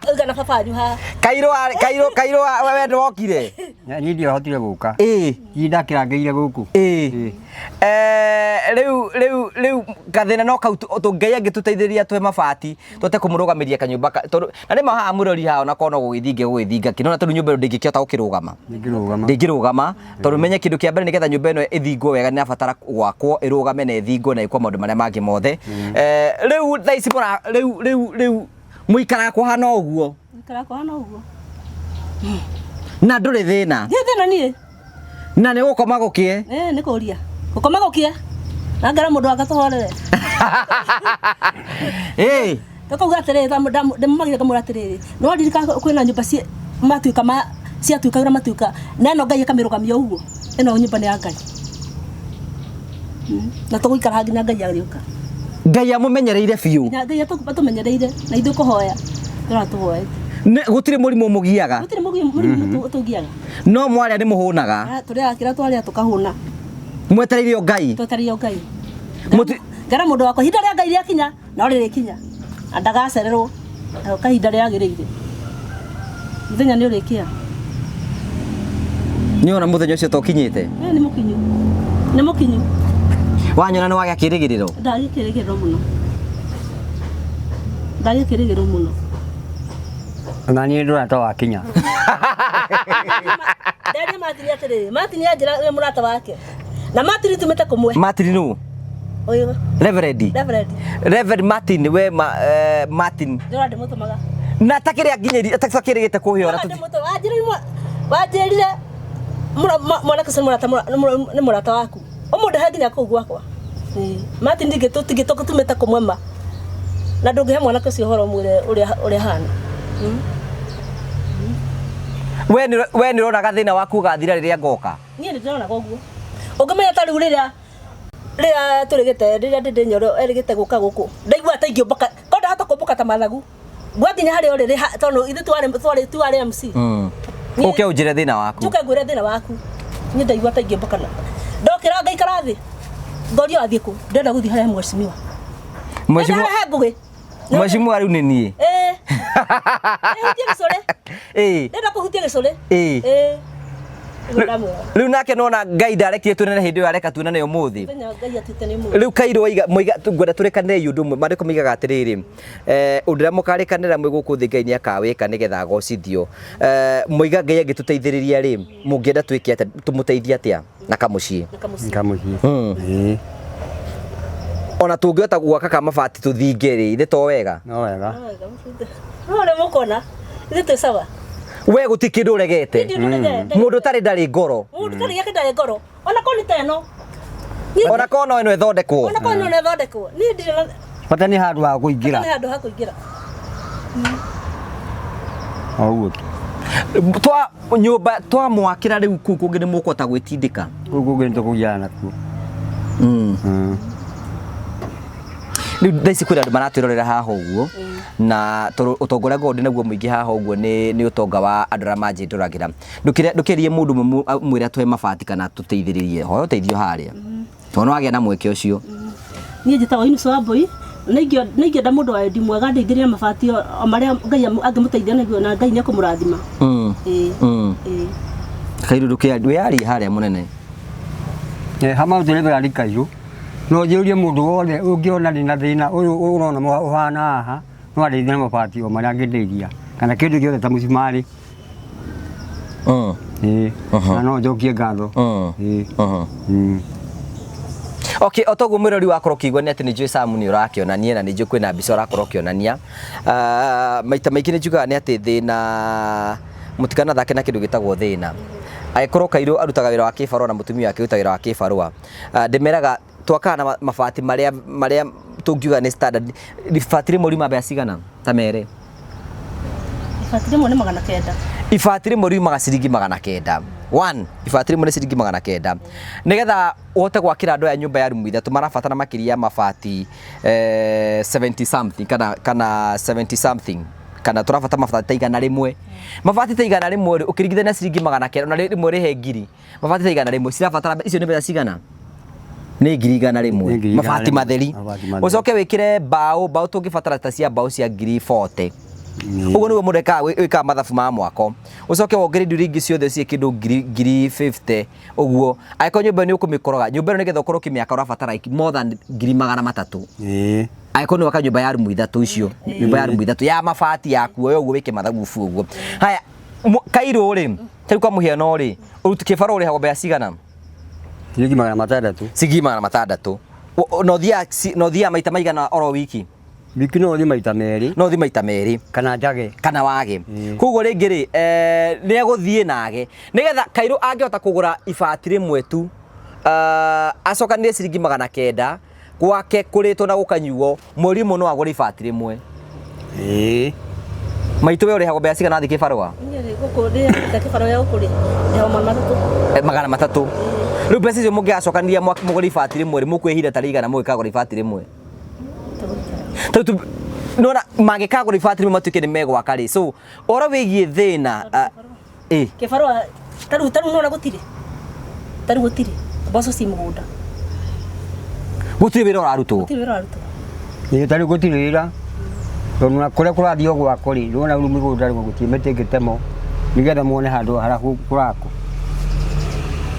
Ũiga na baba wanyu haha. Kairũ kairũ kairũ we ndwokire. Niĩ ndiahotire gũka. Ĩĩ. Niĩ ndakĩrangĩire gũkũ. Ĩĩ. Rĩu rĩu rĩu gathĩna no kau Ngai angĩtũteithĩrĩria tũhe mabati tũhote kũmũrũgamĩria kanyũmba tondũ na rĩmwe haha mũrori haha ona korwo no gũgĩthinga gũgĩthinga kĩ nĩwona tondũ nyũmba ĩno ndĩngĩkĩhota gũkĩrũgama. Ndĩngĩrũgama. Ndĩngĩrũgama tondũ menye kĩndũ kĩa mbere nĩgetha nyũmba ĩno ĩthingwo wega nĩ ĩrabatara gwakwo ĩrũgame na ĩthingwo na ĩkwo maũndũ marĩa mangĩ mothe. Rĩu thaa ici mũra rĩu rĩu rĩu mũikaraga kũhana ũguo. Mũikaraga kũhana ũguo. Na ndũrĩ thĩna. Ndirĩ thĩna niĩ. Na nĩ gũkoma gũkĩe. Ĩĩ nĩ kũria. Gũkoma gũkĩe. Na ngera mũndũ wake tũhorere. Ĩĩ. Tũkauga atĩrĩrĩ, ndĩmũmagire ngamwĩra atĩrĩrĩ, nĩ waririkana kwĩna nyũmba matuĩka ma ciatuĩka ũrĩa matuĩka, na ĩno Ngai ĩkamĩrũgamia ũguo, ĩno nyũmba nĩ ya Ngai. Na tũgũikara haha nginya Ngai arĩũka. Ngai amũmenyereire biũ. Nginya Ngai atũmenyereire na ithuĩ kũhoya tũrora tũhoete. Gũtirĩ mũrimũ ũmũgiaga. Gũtirĩ mũrimũ ũtũgiaga. No mwarĩa nĩ mũhũnaga. Tũrĩaga kĩrĩa twarĩa tũkahũna. Mwetereire o Ngai. Twetereire o Ngai. Ngera mũndũ wakwa ihinda rĩa Ngai rĩakinya no rĩrĩkinya na ndagacererwo agoka ihinda rĩagĩrĩire. Mũthenya nĩ ũrĩkĩa. Nĩ ona mũthenya ũcio tokinyĩte? Nĩ mũkinyu. Nĩ mũkinyu. Wanyona nĩ wagĩa kĩrĩgĩrĩro? Ndagĩa kĩrĩgĩrĩro mũno. Ndagĩa kĩrĩgĩrĩro mũno. Na niĩ ndũra ta wakinya. Nderie Martin atĩrĩrĩ, Martin anjĩra wĩ mũrata wake. Na Martin tumĩte kũmwe. Martin nũ? Ũyũ. Reverend. Reverend. Reverend Martin we ma, Martin. Ndĩrona ndĩmũtũmaga. Na takĩrĩ anginyĩri takĩrĩgĩte kũhĩa ona tũthi. Wanjĩrire mwanake ũcio nĩ mũrata waku. Ũmũndehe nginya kũu gwakwa. Martin ndingĩtũmĩte kũmwe ma. Na ndũngĩhe mwanake ũcio ũhoro ũmwĩre ũrĩa ahana. We nĩ ũronaga thĩna waku ũgathira rĩrĩa ngoka? Niĩ nĩ ndĩronaga ũguo. Ũngĩmenya ta rĩu rĩrĩa tũrĩgĩte rĩrĩa Ndĩndĩ Nyoro erĩgĩte gũka gũkũ. Ndaigua ta ingĩũmbũka, korwo ndahota kũmbũka ta mathagu. Ngwa nginya harĩa ũrĩ tondũ ithuĩ twarĩ MC. Ũke ũnjĩre thĩna waku. Njũke ngwĩre thĩna waku. Niĩ ndaigua ta ingĩũmbũka na. Ndokĩra ngaikara thĩ. Ngorio athiĩ kũ? Ndĩrenda gũthiĩ harĩa mheshimiwa. Mheshimiwa. He Ngũgĩ. Mheshimiwa rĩu nĩ niĩ. Ĩĩ. Hutia gĩcũrĩ. Ĩĩ. Ndĩrenda kũhutia gĩcũrĩ. Ĩĩ. Ĩĩ. Rĩu nake nona Ngai ndarekire tuonane hĩndĩ ĩyo areka tuonane ũmũthĩ. Rĩu Kairũ waiga moiga ngwenda tũrekanĩre ũndũ ũmwe maandĩko moigaga atĩrĩrĩ ũndũ ũrĩa mũkarĩkanĩra mwĩ gũkũ thĩ Ngai nĩakawĩka nĩgetha agocithio. Moiga Ngai angĩtũteithĩrĩria rĩ mũngĩenda twĩke atĩa tũmũteithie atĩa na kamũciĩ? Kamũciĩ. Ĩĩ. Ona tũngĩhota gwaka ka mabati tũthinge rĩ ithe to wega? No wega. No ũrĩa mũkona ithe twĩ sawa. We gũtirĩ kĩndũ ũregete. Mũndũ ũtarĩ ndarĩ ngoro. Mũndũ ũtarĩ gĩake ndarĩ ngoro. Ona korwo nĩ ta ĩno. Ona korwo no ĩno ĩthondekwo. Ona korwo no ĩno ĩthondekwo. Niĩ ndirĩ na Bata nĩ handũ ha kũingĩra. Bata nĩ handũ ha kũingĩra. O ũguo tu. Twa nyũmba twamwakĩra rĩu kũu kũngĩ nĩ mũkũhota gwĩtindĩka. Kũu kũngĩ nĩ tũkũgiana nakuo. Rĩu thaa ici kwĩna andũ maratwĩrorera haha ũguo na tondũ ũtonga ũrĩa ngoragwo ndĩ naguo mũingĩ haha ũguo nĩ ũtonga wa andũ arĩa manjĩndũragĩra. Ndũkĩrie mũndũ ũmwe mwĩre atũhe mabati kana tũteithĩrĩrie. Hoya ũteithio harĩa. Tondũ nĩ wagĩa na mweke ũcio. Niĩ njĩtagwo Eunice Wambui. Nĩ ingĩenda mũndũ wa wendi mwega andeithĩrĩrie mabati o marĩa Ngai angĩmũteithia naguo na Ngai nĩ ekũmũrathima. Ĩĩ. Kairũ ndũkĩarie harĩa mũnene. Hama ũtũrĩbĩra Kairũ. No njũrie mũndũ wothe ũngĩona ndĩ na thĩna ũyũ ũrona ũhana haha no andeithie na mabati o marĩa angĩndeithia kana kĩndũ gĩothe ta mũcumarĩ. Ĩĩ. Na no njokie ngatho. Ĩĩ. Okay, o toguo mwĩrori wakorwo ũkĩigua nĩ atĩ nĩ njũĩ Sam nĩ ũrakĩonania na nĩ njũĩ kwĩna mbica ũrakorwo ũkĩonania. Maita maingĩ nĩ njugaga nĩ atĩ thĩna mũtikanathake na kĩndũ gĩtagwo thĩna. Angĩkorwo Kairũ arutaga wĩra wa kĩbarũa na mũtumia wake arutaga wĩra wa kĩbarũa, ndĩmeraga twakaga na mabati marĩa tũngiuga nĩ standard. Ibati rĩmwe riuma mbeca cigana ta mere? Ibati rĩmwe nĩ 900. Ibati rĩmwe riumaga ciringi 900. One, ibati rĩmwe nĩ ciringi 900. Nĩgetha ũhote gwakĩra andũ aya nyũmba ya rumu ithatũ marabatara makĩria ya mabati 70 something kana 70 something kana tũrabatara mabati ta 100. Mabati ta 100 rĩ ũkĩringithania ciringi 900 ona rĩmwe rĩhe ngiri. Mabati ta 100 cirabatara icio nĩ mbeca cigana? Nĩ 100,000. Nĩ 100,000. Mabati matheri. Mabati matheri. Ũcoke wĩkĩre mbaũ, mbaũ tũngĩbatara ta cia mbaũ cia 40,000. Ũguo nĩguo mũndũ ekaga wĩkaga mathabu ma mwako. Ũcoke wongerere indo iria ingĩ ciothe ciĩ kĩndũ 50,000 ũguo. Angĩkorwo nyũmba ĩyo nĩ ũkũmĩkoroga, nyũmba ĩno nĩgetha ũkorwo ũkĩmĩaka ũrabatara like more than 300,000. Angĩkorwo nĩ waka nyũmba ya rumu ithatũ icio, nyũmba ya rumu ithatũ ya mabati ya kuoya ũguo wĩke mathabu ũguo. Haya, kairũ rĩ, tarĩu kwa mũhiano rĩ, ũruti kĩbarũa ũrĩhagwo mbeca cigana? Ciringi 600. Ciringi 600. Na ũthiaga maita maigana oro wiki? Wiki no ũthiĩ maita merĩ. No ũthiĩ maita merĩ. Kana njage. Kana wage. Koguo rĩngĩ rĩ, nĩ egũthiĩ na age. Nĩgetha kairũ angĩhota kũgũra ibati rĩmwe tu, acokanĩrĩrie ciringi 900 gwake kũrĩtwo na gũkanyuo, mweri ũmwe no agũre ibati rĩmwe. Maitũ we ũrĩhagwo mbeca cigana wathiĩ kĩbarũa? Niĩ rĩ, gũkũ ndĩrĩhagwo kĩbarũa gĩa gũkũ rĩ, ndĩhagwo 300. 300. Rĩu mbeca icio mũngĩgacokanĩria mũgũre ibati rĩmwe rĩ, mũkuoya ihinda ta rĩigana mũgĩkagũra ibati rĩmwe? Tondũ nĩwona mangĩkagũra ibati rĩmwe matuĩke nĩ megwaka rĩ. So ũhoro wĩgiĩ thĩna, Kĩbarũa tarĩu nĩwona gũtirĩ. Tarĩu gũtirĩ. Mboco ci mũgũnda. Gũtirĩ wĩra ũrarutwo? Gũtirĩ wĩra ũrarutwo. Ĩĩ, tarĩu gũtirĩ wĩra. Tondũ na kũrĩa kũrathiĩ gwakwo rĩ, nĩwona rĩu mĩgũnda rĩu gũtirĩ mĩtĩ ĩngĩtemwo nĩgetha muone handũ harĩa kũrakwo.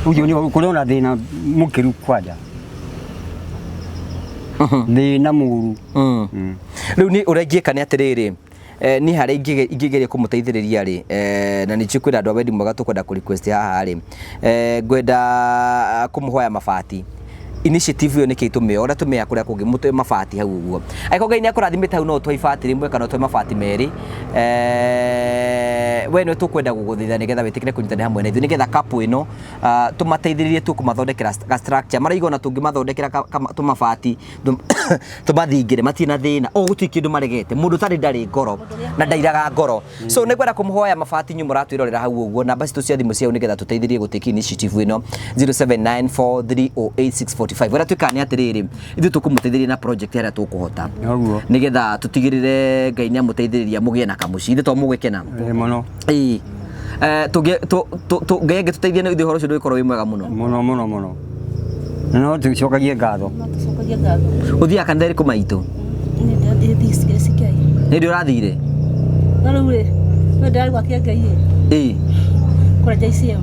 Ũcio nĩ kũrĩ ona thĩna mũkĩru kwanja. Thĩna mũru. Rĩu niĩ ũrĩa ingĩka nĩ atĩrĩrĩ, niĩ harĩa ingĩgeria kũmũteithĩrĩria rĩ, na nĩ njũĩ kwĩna andũ a wendi mwega tũkwenda kũ request haha rĩ, ngwenda kũmũhoya mabati. Initiative ĩyo nĩkĩo tũmĩoya, ũrĩa tũmĩoya kũrĩa kũngĩ, mũtũhe mabati hau ũguo. Angĩkorwo Ngai nĩakũrathimĩte hau no ũtũhe ibati rĩmwe kana ũtũhe mabati merĩ, we nĩwe tũkwenda gũgũthaitha nĩgetha wĩtĩkĩre kũnyitanĩra hamwe na ithuĩ, nĩgetha couple ĩno, tũmateithĩrĩrie tu kũmathondekera ga structure. Marauga ona tũngĩmathondekera tũmabati, tũmathingĩre, matirĩ na thĩna. O gũtirĩ kĩndũ maregete. Mũndũ ũtarĩ ndarĩ ngoro na ndairaga ngoro. So nĩngwenda kũmũhoya mabati inyuĩ mũratwĩrorera hau ũguo, namba citũ cia thimũ cia hau nĩgetha tũteithĩrĩrie gũtake initiative ĩno, 0794308645. Ũrĩa twĩkaga nĩ atĩrĩrĩ, ithuĩ tũkũmũteithĩrĩria na project harĩa tũkũhota. Noguo. Nĩgetha tũtigĩrĩre Ngai nĩamũteithĩrĩria mũgĩe na kamũciĩ. Ithuĩ to mũgĩkena? Ĩĩ mũno. Ĩĩ. Ngai angĩtũteithia nĩ ithuĩ ũhoro ũcio ndũgĩkorwo wĩ mwega mũno. Mũno, mũno, mũno. Na no tũcokagie ngatho. No tũcokagie ngatho. Ũthiaga kanitha ĩrĩkũ maitũ? Niĩ ndĩrathiĩ CK. Nĩ ndĩ ũrathire? No rĩu rĩ, no ndĩrarĩ gwake Ngai ĩ. Kũrĩa JCM.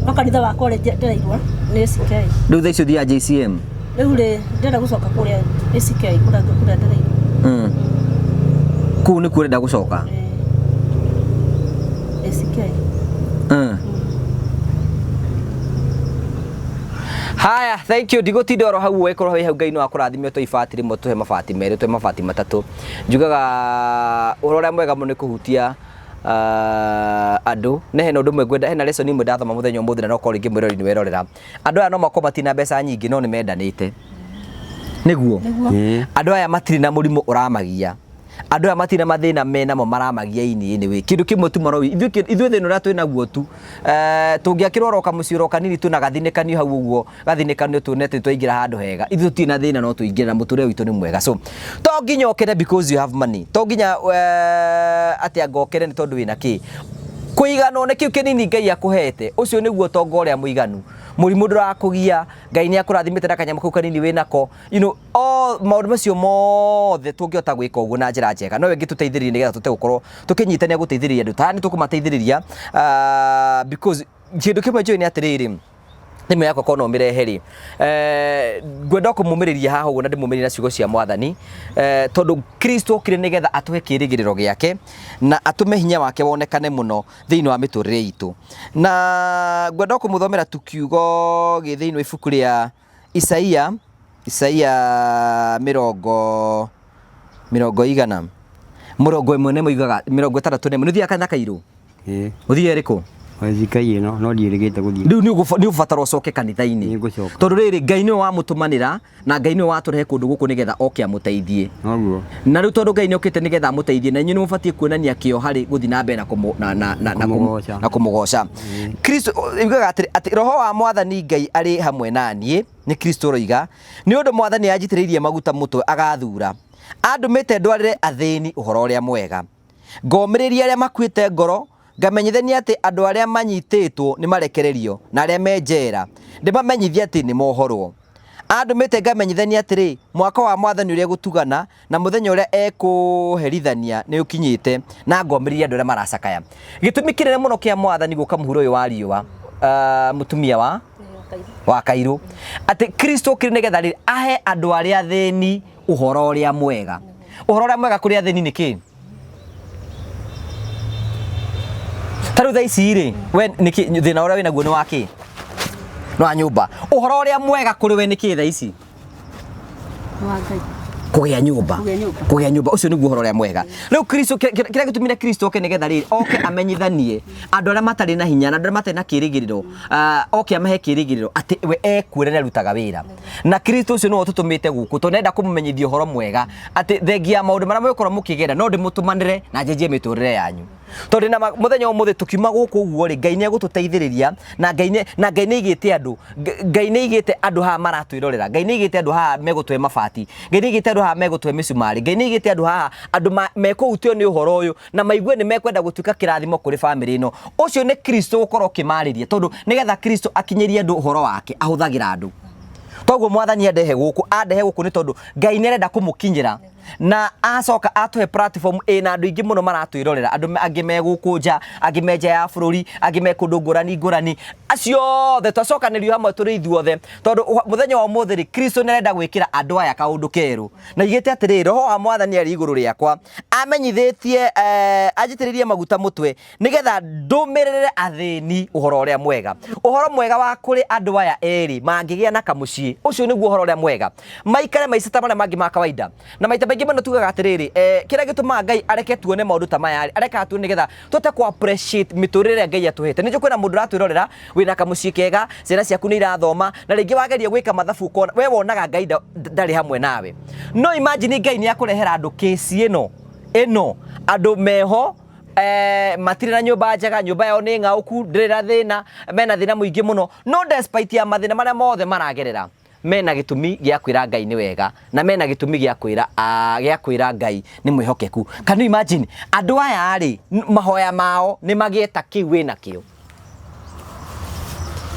No kanitha wakwa ũrĩa ndĩraigua nĩ CK. Rĩu thaa ici ũthiaga JCM? Rĩu rĩ, ndĩrenda gũcoka kũrĩa ACK, kũrĩa ndĩraigua. Kũu nĩkuo ũrenda gũcoka? Ĩĩ. ACK. Haya, thank you. Ndigũtinda oro hau ũgĩkorwo wĩ hau, Ngai no akũrathime ũtũhe ibati rĩmwe, ũtũhe mabati merĩ, ũtũhe mabati matatũ. Njugaga ũhoro ũrĩa mwega mũno nĩ kũhutia andũ. Na hena ũndũ ũmwe ngwenda, hena lesson ĩmwe ndathoma mũthenya ũmũthĩ na no korwo rĩngĩ mwĩrori nĩ werorera. Andũ aya no makorwo matirĩ na mbeca nyingĩ no nĩ mendanĩte. Nĩguo? Nĩguo. Andũ aya matirĩ na mũrimũ ũramagia. Andũ aya matirĩ na mathĩna menamo maramagia ini anyway. Kĩndũ kĩmwe tu maroĩ, ithuĩ thĩna ũrĩa twĩ naguo tu, tũngĩakĩrwo oro kamũciĩ oro kanini twĩna gathinĩkanio hau ũguo, gathinĩkanio tuone atĩ twaingĩra handũ hega. Ithuĩ tũtirĩ na thĩna no tũingĩre na mũtũrĩre witũ nĩ mwega. So, to nginya ũkene because you have money. To nginya atĩ anga ũkene nĩ tondũ wĩna kĩ. Kũiganwo nĩ kĩu kĩnini Ngai akũhete, ũcio nĩguo ũtonga ũrĩa mũiganu. Mũrimũ ndũrakũgia, Ngai nĩ akũrathimĩte na kanyamũ kau kanini wĩnako. You know, all maũndũ macio mothe tũngĩhota gwĩka ũguo na njĩra njega, no ĩngĩtũteithĩrĩria nĩgetha tũhote gũkorwo tũkĩnyitania gũteithĩrĩria andũ. Ta nĩ tũkũmateithĩrĩria, because kĩndũ kĩmwe njũĩ nĩ atĩrĩrĩ, thimũ yakwa korwo no ũmĩrehe rĩ, ngwenda kũmũmĩrĩria haha ũguo na ndĩmũmĩrĩrie na ciugo cia Mwathani, tondũ Kristo okire nĩgetha atũhe kĩĩrĩgĩrĩro gĩake na atũme hinya wake wonekane mũno thĩinĩ wa mĩtũrĩre itũ. Na ngwenda kũmũthomera tu kiugo gĩ thĩinĩ wa ibuku rĩa Isaia, Isaia mĩrongo, mĩrongo igana, 41 yugaga, 61. Nĩ ũthiaga kanitha Kairũ? Ĩĩ. Ũthiaga ĩrĩkũ? Oĩ ĩno, no ndiĩrĩgĩte gũthiĩ. Rĩu nĩ ũgũbatara ũcoke kanitha-inĩ. Nĩ ngũcoka. Tondũ rĩrĩ, Ngai nĩwe wamũtũmanĩra na Ngai nĩwe watũrehe kũndũ gũkũ nĩgetha oke amũteithie. Noguo. Na rĩu tondũ Ngai nĩokĩte nĩgetha amũteithie, na inyuĩ nĩ mũbatiĩ kuonania kĩo harĩ gũthiĩ na mbere na Kũmũgoca. na kũmũgoca. Kristo yugaga atĩrĩ, atĩ Roho wa Mwathani Ngai arĩ hamwe na niĩ, nĩ Kristo ũroiga, nĩ ũndũ Mwathani anjitĩrĩirie maguta mũtwe agathura. Andũmĩte ndwarĩre athĩni ũhoro ũrĩa mwega. Ngomĩrĩria arĩa makuĩte ngoro, ngamenyithania atĩ andũ arĩa manyitĩtwo nĩ marekererio na arĩa me njera, ndĩmamenyithie atĩ nĩ mohorwo. Andũmĩte ngamenyithanie atĩrĩ, mwaka wa Mwathani ũrĩa gũtugana na mũthenya ũrĩa ekũherithania nĩ ũkinyĩte, na ngomĩrĩria andũ arĩa maracakaya. Gĩtũmi kĩnene mũno kĩa Mwathani gũka mũhuro ũyũ wa riũa, mũtumia wa Kairũ, atĩ Kristo okire nĩgetha rĩrĩ ahe andũ arĩa athĩni ũhoro ũrĩa mwega. Ũhoro ũrĩa mwega kũrĩ athĩni nĩ kĩ? Ta rĩu thaa ici rĩ, we nĩkĩ thĩna ũrĩa wĩnaguo nĩ wa kĩ? Nĩ wa nyũmba. Ũhoro ũrĩa mwega kũrĩ we nĩ kĩ thaa ici? Wa Ngai. Kũgĩa nyũmba. Kũgĩa nyũmba. Kũgĩa nyũmba, ũcio nĩguo ũhoro ũrĩa mwega. Rĩu Kristo, kĩrĩa gĩtũmire Kristo oke nĩgetha rĩrĩ, oke amenyithanie andũ arĩa matarĩ na hinya na andũ arĩa matarĩ na kĩĩrĩgĩrĩro, oke amahe kĩĩrĩgĩrĩro atĩ we ekuo na nĩarutaga wĩra. Na Kristo ũcio nĩwe ũtũtũmĩte gũkũ, tondũ nĩarenda kũmũmenyithia ũhoro mwega atĩ thengia ya maũndũ marĩa mũgũkorwo mũkĩgera, no ndĩmũtũmanĩre na njenjie mĩtũrĩre yanyu. Tondũ na mũthenya wa ũmũthĩ tũkiuma gũkũ ũguo rĩ, Ngai nĩegũtũteithĩrĩria na Ngai nĩ, na Ngai nĩaigĩte andũ, Ngai nĩaigĩte andũ haha maratwĩrorera, Ngai nĩaigĩte andũ haha megũtũhe mabati, Ngai nĩaigĩte andũ haha megũtũhe mĩcumarĩ, Ngai nĩaigĩte andũ haha andũ mekũhutio nĩ ũhoro ũyũ na maigue nĩ mekwenda gũtuĩka kĩrathimo kũrĩ bamĩrĩ ĩno. Ũcio nĩ Kristo gũkorwo ũkĩmarĩria, tondũ nĩgetha Kristo akinyĩrie andũ ũhoro wake ahũthagĩra andũ. Toguo Mwathani andehe gũkũ, andehe gũkũ nĩ tondũ Ngai nĩarenda kũmũkinyĩra na acoka atũhe platform ĩna andũ aingĩ mũno maratwĩrorera, andũ angĩ me gũkũ nja, angĩ me nja ya bũrũri, angĩ me kũndũ ngũrani ngũrani, acio othe twacokanĩrio hamwe tũrĩ ithuothe, tondũ mũthenya wa ũmũthĩ rĩ, Kristo nĩarenda gwĩkĩra andũ aya kaũndũ kerũ. Na aigĩte atĩrĩrĩ, Roho wa Mwathani arĩ igũrũ rĩakwa, amenyithĩtie, anjitĩrĩrie maguta mũtwe, nĩgetha ndũmĩrĩre athĩni ũhoro ũrĩa mwega. Ũhoro mwega wa kũrĩ andũ aya erĩ mangĩgĩa na kamũciĩ, ũcio nĩguo ũhoro ũrĩa mwega. Maikare maica ta marĩa mangĩ ma kawaida. Na maita maingĩ mũno tugaga atĩrĩrĩ, kĩrĩa gĩtũmaga Ngai areke tuone maũndũ ta maya rĩ, arekaga tuone nĩgetha tũhote kũ appreciate mĩtũrĩre ĩrĩa Ngai atũhete. Nĩnjũĩ kwĩna mũndũ ũratwĩrorera wĩna kamũciĩ kega, ciana ciaku nĩ irathoma, na rĩngĩ wageria gwĩka mathabu ũkona, we wonaga Ngai ndarĩ hamwe nawe. No imagine Ngai nĩ akũrehera andũ kĩci ĩno, ĩno, andũ meho, matirĩ na nyũmba njega, nyũmba yao nĩ ng'aũku, ndĩrĩ na thĩna, mena thĩna mũingĩ mũno. No despite ya mathĩna marĩa mothe maragerera, mena gĩtũmi gĩa kwĩra Ngai nĩ wega, na mena gĩtũmi gĩa kwĩra, gĩa kwĩra Ngai nĩ mwĩhokeku. Can you imagine? Andũ aya rĩ, mahoya mao nĩ magĩe ta kĩu wĩna kĩo.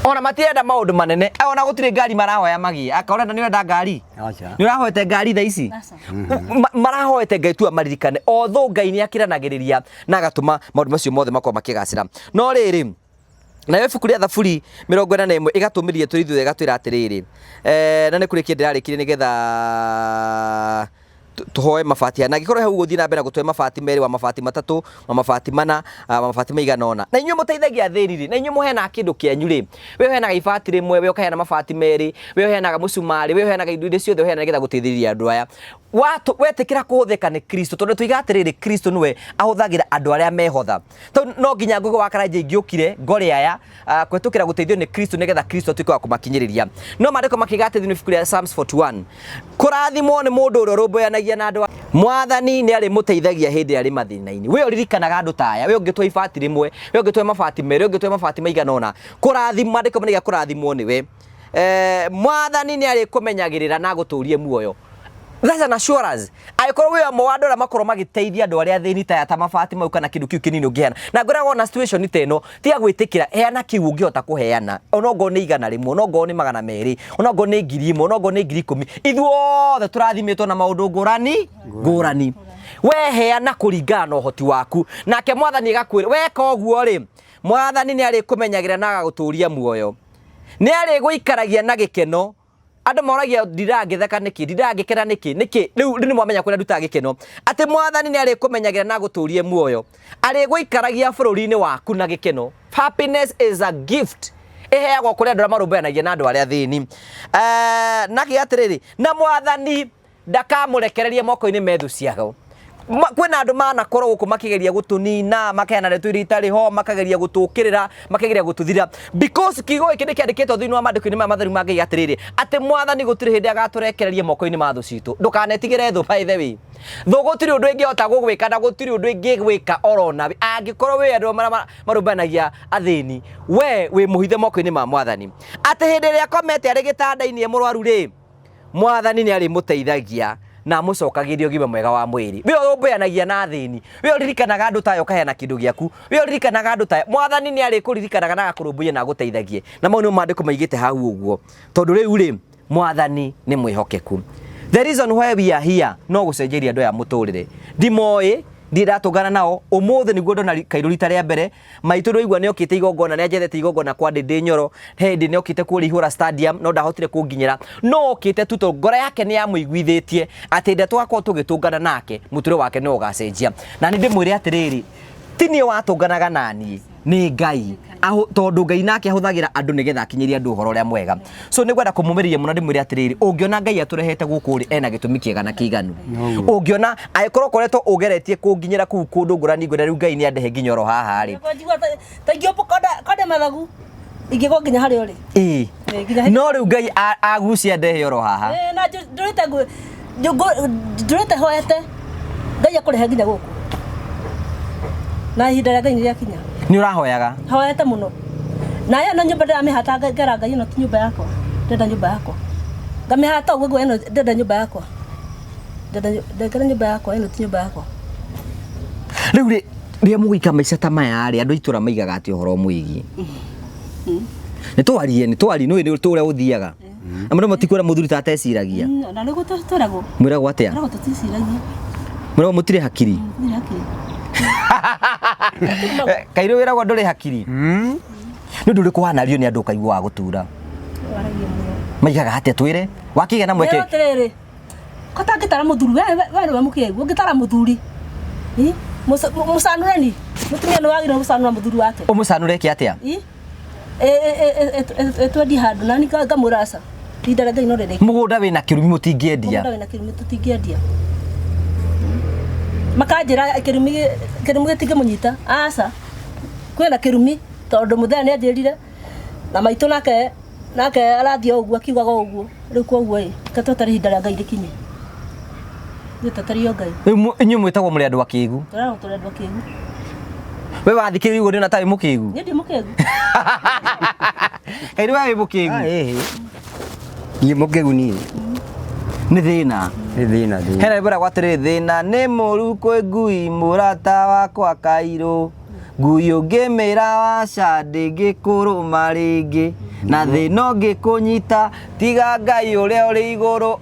Ona matirenda maũndũ manene, ona gũtirĩ ngari marahoya magĩe. Aka ũrenda nĩ ũrenda ngari? Aca. Nĩ ũrahoete ngari thaa ici? Aca. Marahoete Ngai tu amaririkane. Although Ngai nĩ akiranagĩrĩria na agatũma maũndũ macio mothe makorwo makĩgacĩra. No rĩrĩ, nayo ibuku rĩa Thaburi 41 ĩgatũmĩria tũrĩ ithuothe ĩgatwĩra atĩrĩrĩ, na nĩ kũrĩkia ndĩrarĩkirie nĩgetha tũhoe mabati aya. Na angĩkorwo hau ũgũthiĩ na mbere na gũtũhe mabati merĩ, wa mabati matatũ, wa mabati mana, wa mabati maigana ũna. Na inyuĩ mũteithagia athĩni rĩ, na inyuĩ mũheanaga kĩndũ kĩanyu rĩ, we ũheanaga ibati rĩmwe, we ũkaheana mabati merĩ, we ũheanaga mũcumarĩ, we ũheanaga indo iria ciothe ũheanaga nĩgetha gũteithĩrĩria andũ aya. Wetĩkĩra kũhũthĩka nĩ Kristo, tondũ tuiga atĩrĩrĩ, Kristo nĩwe ahũthagĩra andũ arĩa mehotha. Tondũ no nginya Ngũgĩ wa Karanja ingĩũkire ngore aya, kũhĩtũkĩra gũteithio nĩ Kristo nĩgetha Kristo atuĩke wa kũmakinyĩrĩria. No maandĩko makiuga atĩ thĩinĩ wa ibuku rĩa Psalms 41, kũrathimwo nĩ mũndũ ũrĩa ũrũmbũyanagia na andũ. Mwathani nĩ arĩmũteithagia hĩndĩ ĩrĩa arĩ mathĩna-inĩ. We ũririkanaga andũ ta aya, we ũngĩtũhe ibati rĩmwe, we ũngĩtũhe mabati merĩ, we ũngĩtũhe mabati maigana ũna. Kũrathimwo, maandĩko maraiga kũrathimwo nĩwe. Mwathani nĩ arĩkũmenyagĩrĩra na agũtũrie muoyo. That's an assurance. Angĩkorwo wĩ ũmwe wa andũ arĩa makorwo magĩteithia andũ arĩa athĩni ta aya, ta mabati mau kana kĩndũ kĩu kĩnini ũngĩheana. Na ngwĩraga wona situation ta ĩno, tiga gwĩtĩkĩra, heana kĩu ũngĩhota kũheana. Ona ongorwo nĩ 100, ona ongorwo nĩ 200, ona ongorwo nĩ 1000, ona ongorwo nĩ 10,000. Ithuothe tũrathimĩtwo na maũndũ ngũrani ngũrani. We heana kũringana na ũhoti waku. Nake Mwathani agakwĩra, weka ũguo rĩ, Mwathani nĩ arĩkũmenyagĩrĩra na agagũtũria muoyo. Nĩ arĩgũikaragia na gĩkeno. Andũ moragia ndirangĩtheka nĩkĩ, ndirangĩkena nĩkĩ, nĩkĩ? Rĩu nĩ mwamenya kũrĩa ndutaga gĩkeno. Atĩ Mwathani nĩ arĩkũmenyagĩrĩra na agũtũrie muoyo. Arĩgũikaragia bũrũri-inĩ waku na gĩkeno. Happiness is a gift. Ĩheagwo kũrĩ andũ arĩa marũmbũyanagia na andũ arĩa athĩni. Na kĩ atĩrĩrĩ, na Mwathani ndakamũrekereria moko-inĩ me thũ ciao. Kwĩna andũ manakorwo gũkũ makĩgeria gũtũnina, makaheana ndeto iria itarĩ ho, makageria gũtũũkĩrĩra, makageria gũtũthira. Because kiugo gĩkĩ nĩ kĩandĩkĩtwo thĩinĩ wa maandĩko-inĩ maya matheru ma Ngai atĩrĩrĩ, atĩ Mwathani gũtirĩ hĩndĩ agatũrekereria moko-inĩ ma thũ citũ. Ndũkanetigĩre thũ, by the way. Thũ gũtirĩ ũndũ ĩngĩhota gũgwĩka na gũtirĩ ũndũ ĩngĩgwĩka oro nawe. Angĩkorwo wĩ andũ arĩa marũmbũyanagia athĩni, we wĩ mũhithe moko-inĩ ma Mwathani. Atĩ hĩndĩ ĩrĩa akomete arĩ gĩtanda-inĩ e mũrwaru rĩ, Mwathani nĩ arĩmũteithagia na amũcokagĩrie ũgima mwega wa mwĩrĩ. We ũrũmbũyanagia na athĩni, we ũririkanaga andũ ta aya ũkaheana kĩndũ gĩaku, we ũririkanaga andũ ta aya, Mwathani nĩ arĩkũririkanaga na agakũrũmbũiya na agũteithagie. Na mau nĩmo maandĩko maigĩte hau ũguo. Tondũ rĩu rĩ, Mwathani nĩ mwĩhokeku. The reason why we are here no gũcenjeria andũ aya mũtũrĩre. Ndimoĩ, ndirĩ ndatũngana nao, ũmũthĩ nĩguo ndona Kairũ rita rĩa mbere, maitũ ndĩraigua nĩ okĩte igongona, nĩ anjethete igongona kwa Ndĩndĩ Nyoro, he hĩndĩ nĩ okĩte kũrĩa Ihũra Stadium no ndahotire kũnginyĩra, no okĩte tu tondũ ngoro yake nĩ yamũiguithĩtie atĩ hĩndĩ ĩrĩa tũgakorwo tũgĩtũngana nake, mũtũrĩre wake nĩ ũgacenjia. Na nĩ ndĩmwĩre atĩrĩrĩ, ti niĩ watũnganaga naniĩ, nĩ Ngai. Tondũ Ngai nake ahũthagĩra andũ nĩgetha akinyĩrie andũ ũhoro ũrĩa mwega. So nĩ ngwenda kũmũmĩrĩria mũno ndĩmwĩre atĩrĩrĩ, ũngĩona Ngai atũrehete gũkũ rĩ, ena gĩtũmi kĩega na kĩiganu. Ũngĩona angĩkorwo ũkoretwo ũgeretie kũnginyĩra kũu kũndũ ngũrani ngũrani, rĩu Ngai nĩ andehe nginya oro haha rĩ. Njigua ta ingĩũmbũka konde mathagu ingĩgwo nginya harĩa ũrĩ. Ĩĩ. Ĩĩ, nginya hĩndĩ- No rĩu Ngai agucia andehe oro haha. Ĩĩ, na ndũrĩte ndũrĩte hoete Ngai akũrehe nginya gũkũ. Na ihinda rĩa Ngai nĩ rĩakinya. Nĩ ũrahoyaga? Hoete mũno. Na ĩno nyũmba ndĩramĩhata ngera Ngai ĩno ti nyũmba yakwa. Ndĩrenda nyũmba yakwa. Ngamĩhata ũguo ngauga ĩno ndĩrenda nyũmba yakwa. Ndĩrenda nyũmba yakwa ĩno ti nyũmba yakwa. Rĩu rĩ, rĩrĩa mũgũikara maica ta maya rĩ, andũ a itũra maigaga atĩa ũhoro ũmwĩgiĩ? Nĩ twarie, nĩ twarie, nĩ ũĩ ũrĩa ũthiaga. Na mũndũ matikwĩra mũthuri ta ateciragia. Na nĩguo twĩragwo. Mwĩragwo atĩa? Twĩragwo tũticiragia. Mwĩragwo mũtirĩ hakiri. Mũtirĩ hakiri. Kairũ wĩragwo ndũrĩ hakiri. Nĩ ũndũ ũrĩkũ wanario nĩ andũ ũkaigua wa gũtura? Waragia mũno. Maigaga atĩa twĩre? Wakĩgĩa na mweke? Rĩu atĩrĩrĩ, ko tangĩtara mũthuri, we we nĩwe mũkĩgu, ũngĩtara mũthuri. Mũcanũrani, mũtumia nĩ wagĩrĩirwo gũcanũra mũthuri wake. Ũmũcanũre eke atĩa? Twendie handũ na niĩ ngamwĩra aca. Ihinda rĩa Ngai no rĩrĩki. Mũgũnda wĩna kĩrumi mũtingĩendia. Mũgũnda wĩna kĩrumi tũtingĩendia. Makanjĩra kĩrumi kĩrumi gĩtingĩmũnyita. Aca. Kwĩna kĩrumi tondũ mũthee nĩ anjĩrire na maitũ nake nake arathiĩ o ũguo akiugaga o ũguo. Rĩu koguo ĩ, reke tweterere ihinda rĩa Ngai rĩkinye. Ithuĩ twetereire o Ngai. Rĩu inyuĩ mwĩtagwo mũrĩ andũ akĩgu. Tũrerwo tũrĩ andũ akĩgu. We wathikĩrĩria ũguo ndĩona ta wĩ mũkĩgu. Niĩ ndi mũkĩgu. Kairũ we wĩ mũkĩgu. Ah, ĩhĩ. Niĩ mũkĩgu niĩ. Nĩ thĩna. Nĩ thĩna thĩna. Hena rwĩmbo rwagwo atĩrĩrĩ, thĩna nĩ mũru kwĩ ngui mũrata wakwa Kairũ. Ngui ũngĩmĩra waca ndĩngĩkũrũma rĩngĩ. Na thĩna ũngĩkũnyita tiga Ngai ũrĩa ũrĩ igũrũ.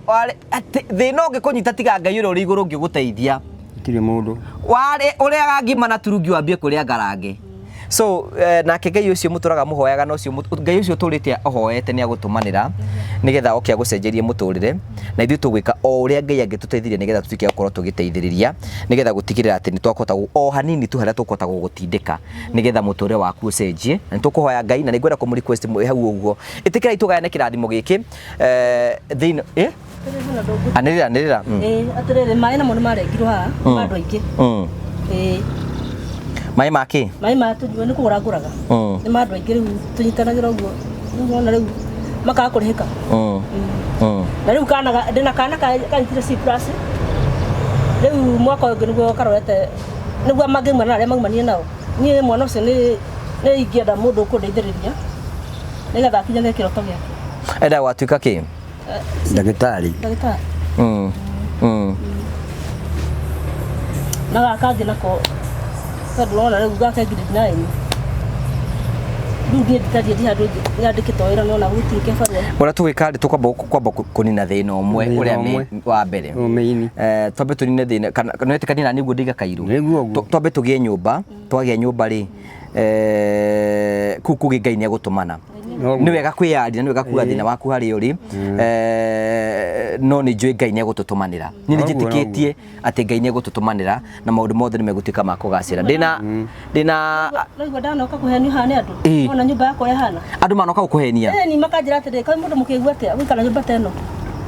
Thĩna ũngĩkũnyita tiga Ngai ũrĩa ũrĩ igũrũ ũngĩgũteithia. Gũtirĩ mũndũ. Warĩ ũrĩaga ngima na turungi wambie kũrĩa ngarange. So nake Ngai ũcio mũtũraga mũhoyaga na ũcio Ngai ũcio ũtũrĩte ũhoete nĩ agũtũmanĩra nĩgetha oke agũcenjerie mũtũrĩre, na ithuĩ tũgwĩka o ũrĩa Ngai angĩtũteithirie nĩgetha tũtuĩke a gũkorwo tũgĩteithĩrĩria nĩgetha gũtigĩrĩra atĩ nĩ twakũhota o hanini tu harĩa tũkũhota gũgũtindĩka nĩgetha mũtũrĩre waku ũcenjie. Na nĩ tũkũhoya Ngai na nĩ ngwenda kũmũ request mwĩ hau ũguo, ĩtĩkĩrai tũgayane kĩrathimo gĩkĩ thĩinĩ, ĩ? Anĩrĩra, anĩrĩra. Ĩĩ, atĩrĩrĩ, maĩ namo nĩ marengirwo haha, nĩ ma andũ aingĩ. Ĩĩ. Maĩ ma kĩ? Maĩ ma tũnyue nĩ kũgũra ngũraga. Nĩ ma andũ aingĩ rĩu tũnyitanagĩra ũguo. Rĩu wona rĩu makaga kũrĩhĩka. Na rĩu kana ndĩna kana kanyitire C plus. Rĩu mwaka ũyũ ũngĩ nĩguo karorete nĩguo mangĩumana na arĩa maumanire nao. Niĩ mwana ũcio nĩ nĩ ingĩenda mũndũ ũkũndeithĩrĩria nĩgetha akinyanĩre kĩroto gĩake. Endaga gwatuĩka kĩ? Ndagĩtarĩ. Ndagĩtarĩ. Na gaka kangĩ nako tondũ wona rĩu gake grade 9. Rĩu niĩ nditarĩ ndi handũ nyandĩkĩtwo wĩra no na gũtirĩ kĩbarũa. Ũrĩa tũgwĩka rĩ, tũkwamba kwamba kũnina thĩna ũmwe Thĩna ũrĩa ũmwe. wa mbere. Ũmĩini. Twambe tũnine thĩna kana nĩwetĩkania na niĩ ũguo ndĩiga kairũ. Nĩguo ũguo. Twambe tũgĩe nyũmba, twagĩa nyũmba rĩ, kũu kũngĩ Ngai nĩegũtũmana. Nĩ wega kwĩyaria, nĩ wega kuga thĩna waku harĩa ũrĩ, no nĩ njũĩ Ngai nĩegũtũtũmanĩra. Niĩ nĩ njĩtĩkĩtie atĩ Ngai nĩegũtũtũmanĩra na maũndũ mothe nĩ megũtuĩka ma kũgacĩra. Ndĩna ndĩna Ũraigua ndanoka kũhenio haha nĩ andũ? Ona nyũmba yakwa ĩhana. Andũ manoka gũkũhenia? Ĩĩ, ni makanjĩra atĩrĩ, kaĩ mũndũ mũkĩgu atĩa gũikara nyũmba ta ĩno?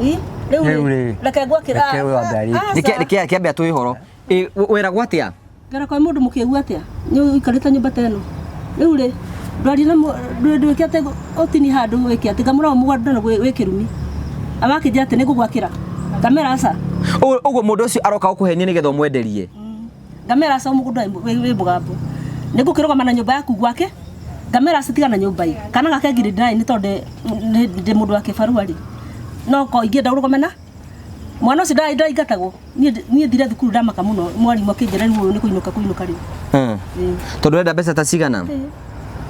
Ĩ, rĩu rĩ, reke ngwakĩra. Reke wambe arĩkie. Nĩkĩ kĩambe atũhe ũhoro. Ĩ, weragwo atĩa? Ngera kwa mũndũ mũkĩgu atĩa? Nĩ ũikarĩte nyũmba ta ĩno. Rĩu rĩ, ndwarie na ndwĩke atĩ ũtini handũ wĩke atĩ ngamũra mũgwanda na wĩ kĩrumi. Amakĩnjĩra atĩ nĩngũgwakĩra. Ngamera aca. Ũguo mũndũ ũcio aroka gũkũhenia nĩgetha ũmwenderie. Ngamera aca mũgũnda wĩ mũgambo. Nĩngũkĩrũgama na nyũmba yaku gwake. Ngamera aca tiga na nyũmba ĩ. Kana gake grade 9 tondũ ndĩ mũndũ wa kĩbarũa rĩ. No ko ingĩenda ũrũgame na mwana ũcio ndaingatagwo. Niĩ thire thukuru ndamaka mũno mwarimũ akĩnjĩra rĩu ũyũ nĩ kũinũka kũinũka rĩu. Tondũ ũrenda mbeca ta cigana?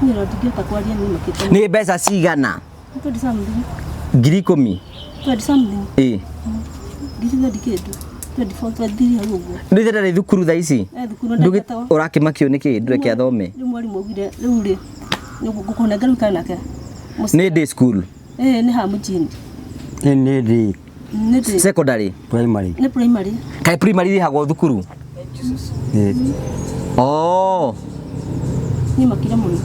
Niĩ no ndingĩhota kwaria niĩ makĩte. Nĩ mbeca cigana? Nĩ twenty something. 10,000. 20 something. Ĩ. Ngiri 20 kĩndũ. 24, 23 hau ũguo. Ndũire ndarĩ thukuru thaa ici. Eh, thukuru Ndũgĩ ndakĩtwo. ũrakĩmakio nĩkĩ ndũreke athome. Rĩu mwarimũ augire rĩu rĩ ngũkũnengera ũikare nake. Nĩ day school. Ĩĩ nĩ haha mũjini. Nĩ ndĩ Nĩ ndĩ. Secondary. Primary. Nĩ primary. Kaĩ primary irĩhagwo thukuru? Ĩ. Oh. Niĩ makire mũno.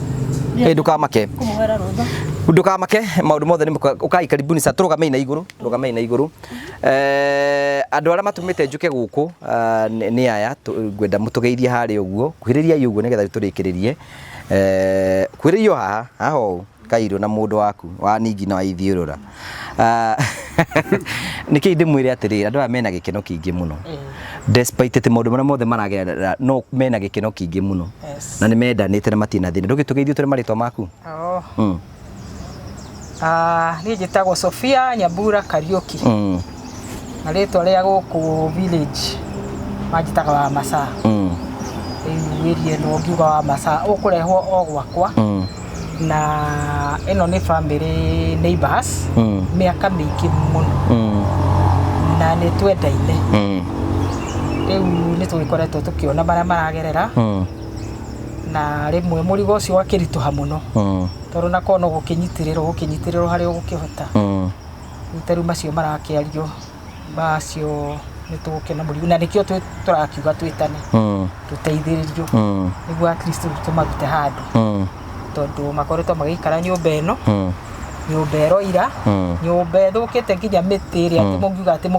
Ĩ ndũkamake. Kũmũhoera rũtha. Ndukamake maundu mothe ni ukai karibuni sa turugamei na iguru, rugamei na iguru. Andu aria matumite njuke guku ni aya ngwenda mutugeithie haria uguo kuhiriria uguo nigetha turikiririe kuhiririo haha haha ũũ Kairũ na mundu waku wa ningi na wa ithiurura. Niki ndimwire atiriri andu aya mena gikeno kingi muno despite ati maundu maria mothe maragerera no mena gikeno kingi muno na ni mendanite na matina thina. Ndũgĩtũgeithie tũrĩ marĩtwa maku. Oh. Niĩ njĩtagwo Sofia Nyambura Kariũki. Na rĩtwa rĩa gũkũ village manjĩtaga wa Masaa. Rĩu ĩria ĩno ngiuga wa Masaa ũkũrehwo o gwakwa. Na ĩno nĩ family neighbors mĩaka mĩingĩ mũno. Na nĩ twendaine. Rĩu nĩ tũgĩkoretwo tũkĩona marĩa maragerera. Na rĩmwe mũrigo ũcio ũgakĩritũha mũno. Tondũ nakorwo no gũkĩnyitĩrĩrwo gũkĩnyitĩrĩrwo harĩa ũgũkĩhota. Rĩu ta rĩu macio marakĩario macio nĩ tũgũkĩona mũrigo na nĩkĩo tũrakiuga twĩtane tũteithĩrĩrio nĩguo at least tũmarute handũ tondũ makoretwo magĩikara nyũmba ĩno nyũmba ĩroira nyũmba ĩthũkĩte nginya mĩtĩ ĩrĩa atĩ mũngiuga atĩ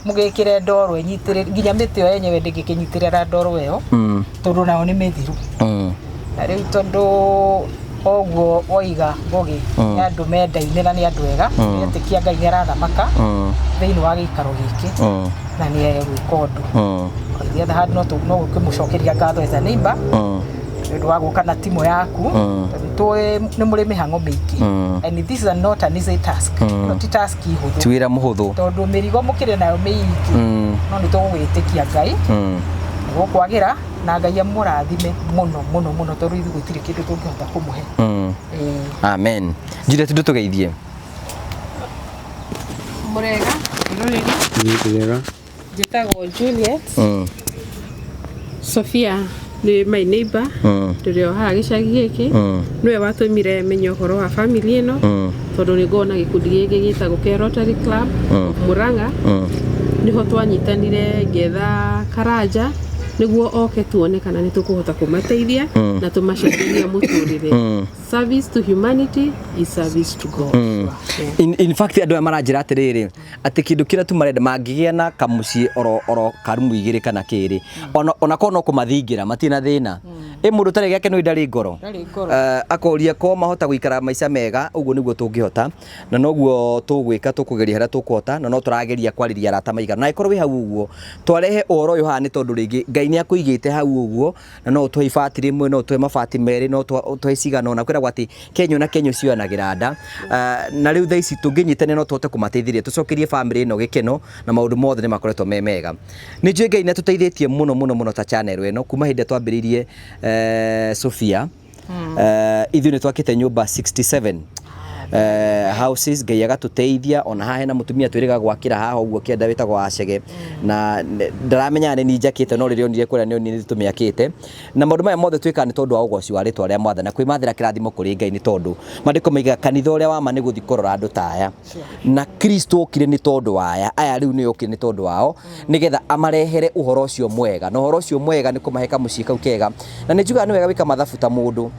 mũgĩkĩre ndoro ĩnyitĩrĩre nginya mĩtĩ ĩyo yenyewe ndĩngĩkĩnyitĩrĩra ndoro ĩyo tondũ nayo nĩ mĩthiru. Na rĩu tondũ oguo woiga Ngũgĩ nĩ andũ mendaine na nĩ andũ ega metĩkia Ngai nĩ arathamaka thĩinĩ wa gĩikaro gĩkĩ na nĩ egwĩka ũndũ. On the other hand no gũkĩmũcokeria ngatho as a neighbor nĩ ũndũ wa gũka na timu yaku tondũ nĩ mũrĩ mĩhang'o mĩingĩ and this is not an easy task. Ĩno ti task ihũthũ, ti wĩra mũhũthũ tondũ mĩrigo mũkĩrĩ nayo mĩingĩ no nĩ tũgũgwĩtĩkia Ngai nĩgũkwagĩra na Ngai amũrathime mũno mũno mũno tondũ ithuĩ gũtirĩ kĩndũ tũngĩhota kũmũhe. Amen. Juliet ndũtũgeithie. Mũrega rũrĩrĩ. Nĩ Njĩtagwo Juliet. Sofia nĩ my neighbor ndũrĩ o haha gĩcagi gĩkĩ nĩwe watũmire menye ũhoro wa family ĩno tondũ nĩ ngoragwo na gĩkundi gĩkĩ gĩtagwo kĩa Rotary Club of Murang'a nĩho twanyitanire ngetha Karanja nĩguo oke tuone kana nĩ tũkũhota kũmateithia na tũmacenjerie mũtũrĩre. Service to humanity is service to God. In fact andũ aya maranjĩra atĩrĩrĩ atĩ kĩndũ kĩrĩa tu marenda mangĩgĩa na kamũciĩ oro karumu igĩrĩ kana kĩrĩ ona korwo no kũmathingĩra matirĩ na thĩna. Ĩ mũndũ ũtarĩ gĩake no ndarĩ ngoro. Akoria ko mahota gũikara maica mega ũguo nĩguo tũngĩhota na noguo tũgwĩka tũkũgeria harĩa tũkũhota na no tũrageria kwarĩria arata maigana na ĩkorwo wĩ hau ũguo twarehe ũhoro ũyũ haha nĩ tondũ rĩngĩ Ngai nĩ akũigĩte hau ũguo na no ũtũhe ibati rĩmwe no ũtũhe mabati merĩ no ũtũhe cigana ũna kwĩragwo atĩ kenyũ na kenyũ cioyanagĩra nda na rĩu thaa ici tũngĩnyitanĩra no tũhote kũmateithĩrĩria tũcokerie family ĩno gĩkeno na maũndũ mothe nĩ makoretwo me mega. Nĩ njũĩ Ngai nĩ atũteithĩtie mũno mũno mũno ta channel ĩno kuma hĩndĩ ĩrĩa twambĩrĩirie Sofia. Ithuĩ nĩ twakĩte nyũmba 67 houses Ngai agatũteithia ona haha hena mũtumia twĩrĩga gwakĩra haha ũguo kĩenda wĩtagwo Wacege na ndaramenya nĩ niĩ njakĩte no rĩrĩa onire kũrĩa nĩ onire nĩ tũmĩakĩte na maũndũ maya mothe twĩkaga nĩ tondũ wa ũgoci wa rĩtwa rĩa Mwathani na kwĩmathĩra kĩrathimo kũrĩ Ngai nĩ tondũ maandĩko maigaga kanitha ũrĩa wa ma nĩ gũthiĩ kũrora andũ ta aya na Kristo okire nĩ tondũ wa aya aya rĩu nĩ okire nĩ tondũ wao nĩgetha amarehere ũhoro ũcio mwega na ũhoro ũcio mwega nĩ kũmahe kamũciĩ kau kega na nĩ njugaga nĩ wega gwĩka mathabu ta mũndũ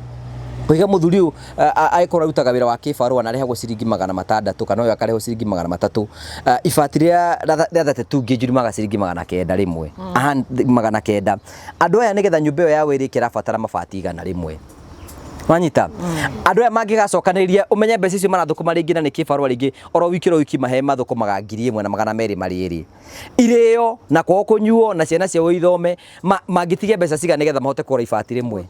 kũiga mũthuri ũyũ agĩkorwo arutaga wĩra wa kĩbarũa na arĩhagwo ciringi 600 kana ũyũ akarĩhwo ciringi 300 ibati rĩa 32 ngĩnjurimaga ciringi 900 rĩmwe 900 andũ aya nĩgetha nyũmba ĩyo yao ĩrĩke ĩrabatara mabati 100 wanyita andũ aya mangĩgacokanĩrĩria ũmenye mbeca icio marathũkũma rĩngĩ na nĩ kĩbarũa rĩngĩ oro wiki mahe mathũkũmaga 1200 marĩ erĩ irĩo na kwao kũnyuo na ciana ciao ithome mangĩtigia mbeca cigana nĩgetha mahote kũgũra ibati rĩmwe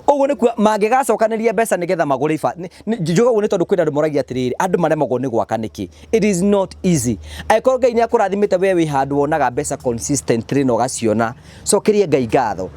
ũguo nĩ kuga mangĩgacokanĩrĩria mbeca nĩgetha magũre ibati njuga ũguo nĩ tondũ kwĩna andũ moragia atĩrĩrĩ andũ maremagwo nĩ gwaka nĩkĩ. It is not easy. Angĩkorwo Ngai nĩ akũrathimĩte we wĩ handũ wonaga mbeca consistently na ũgaciona cokeria Ngai ngatho.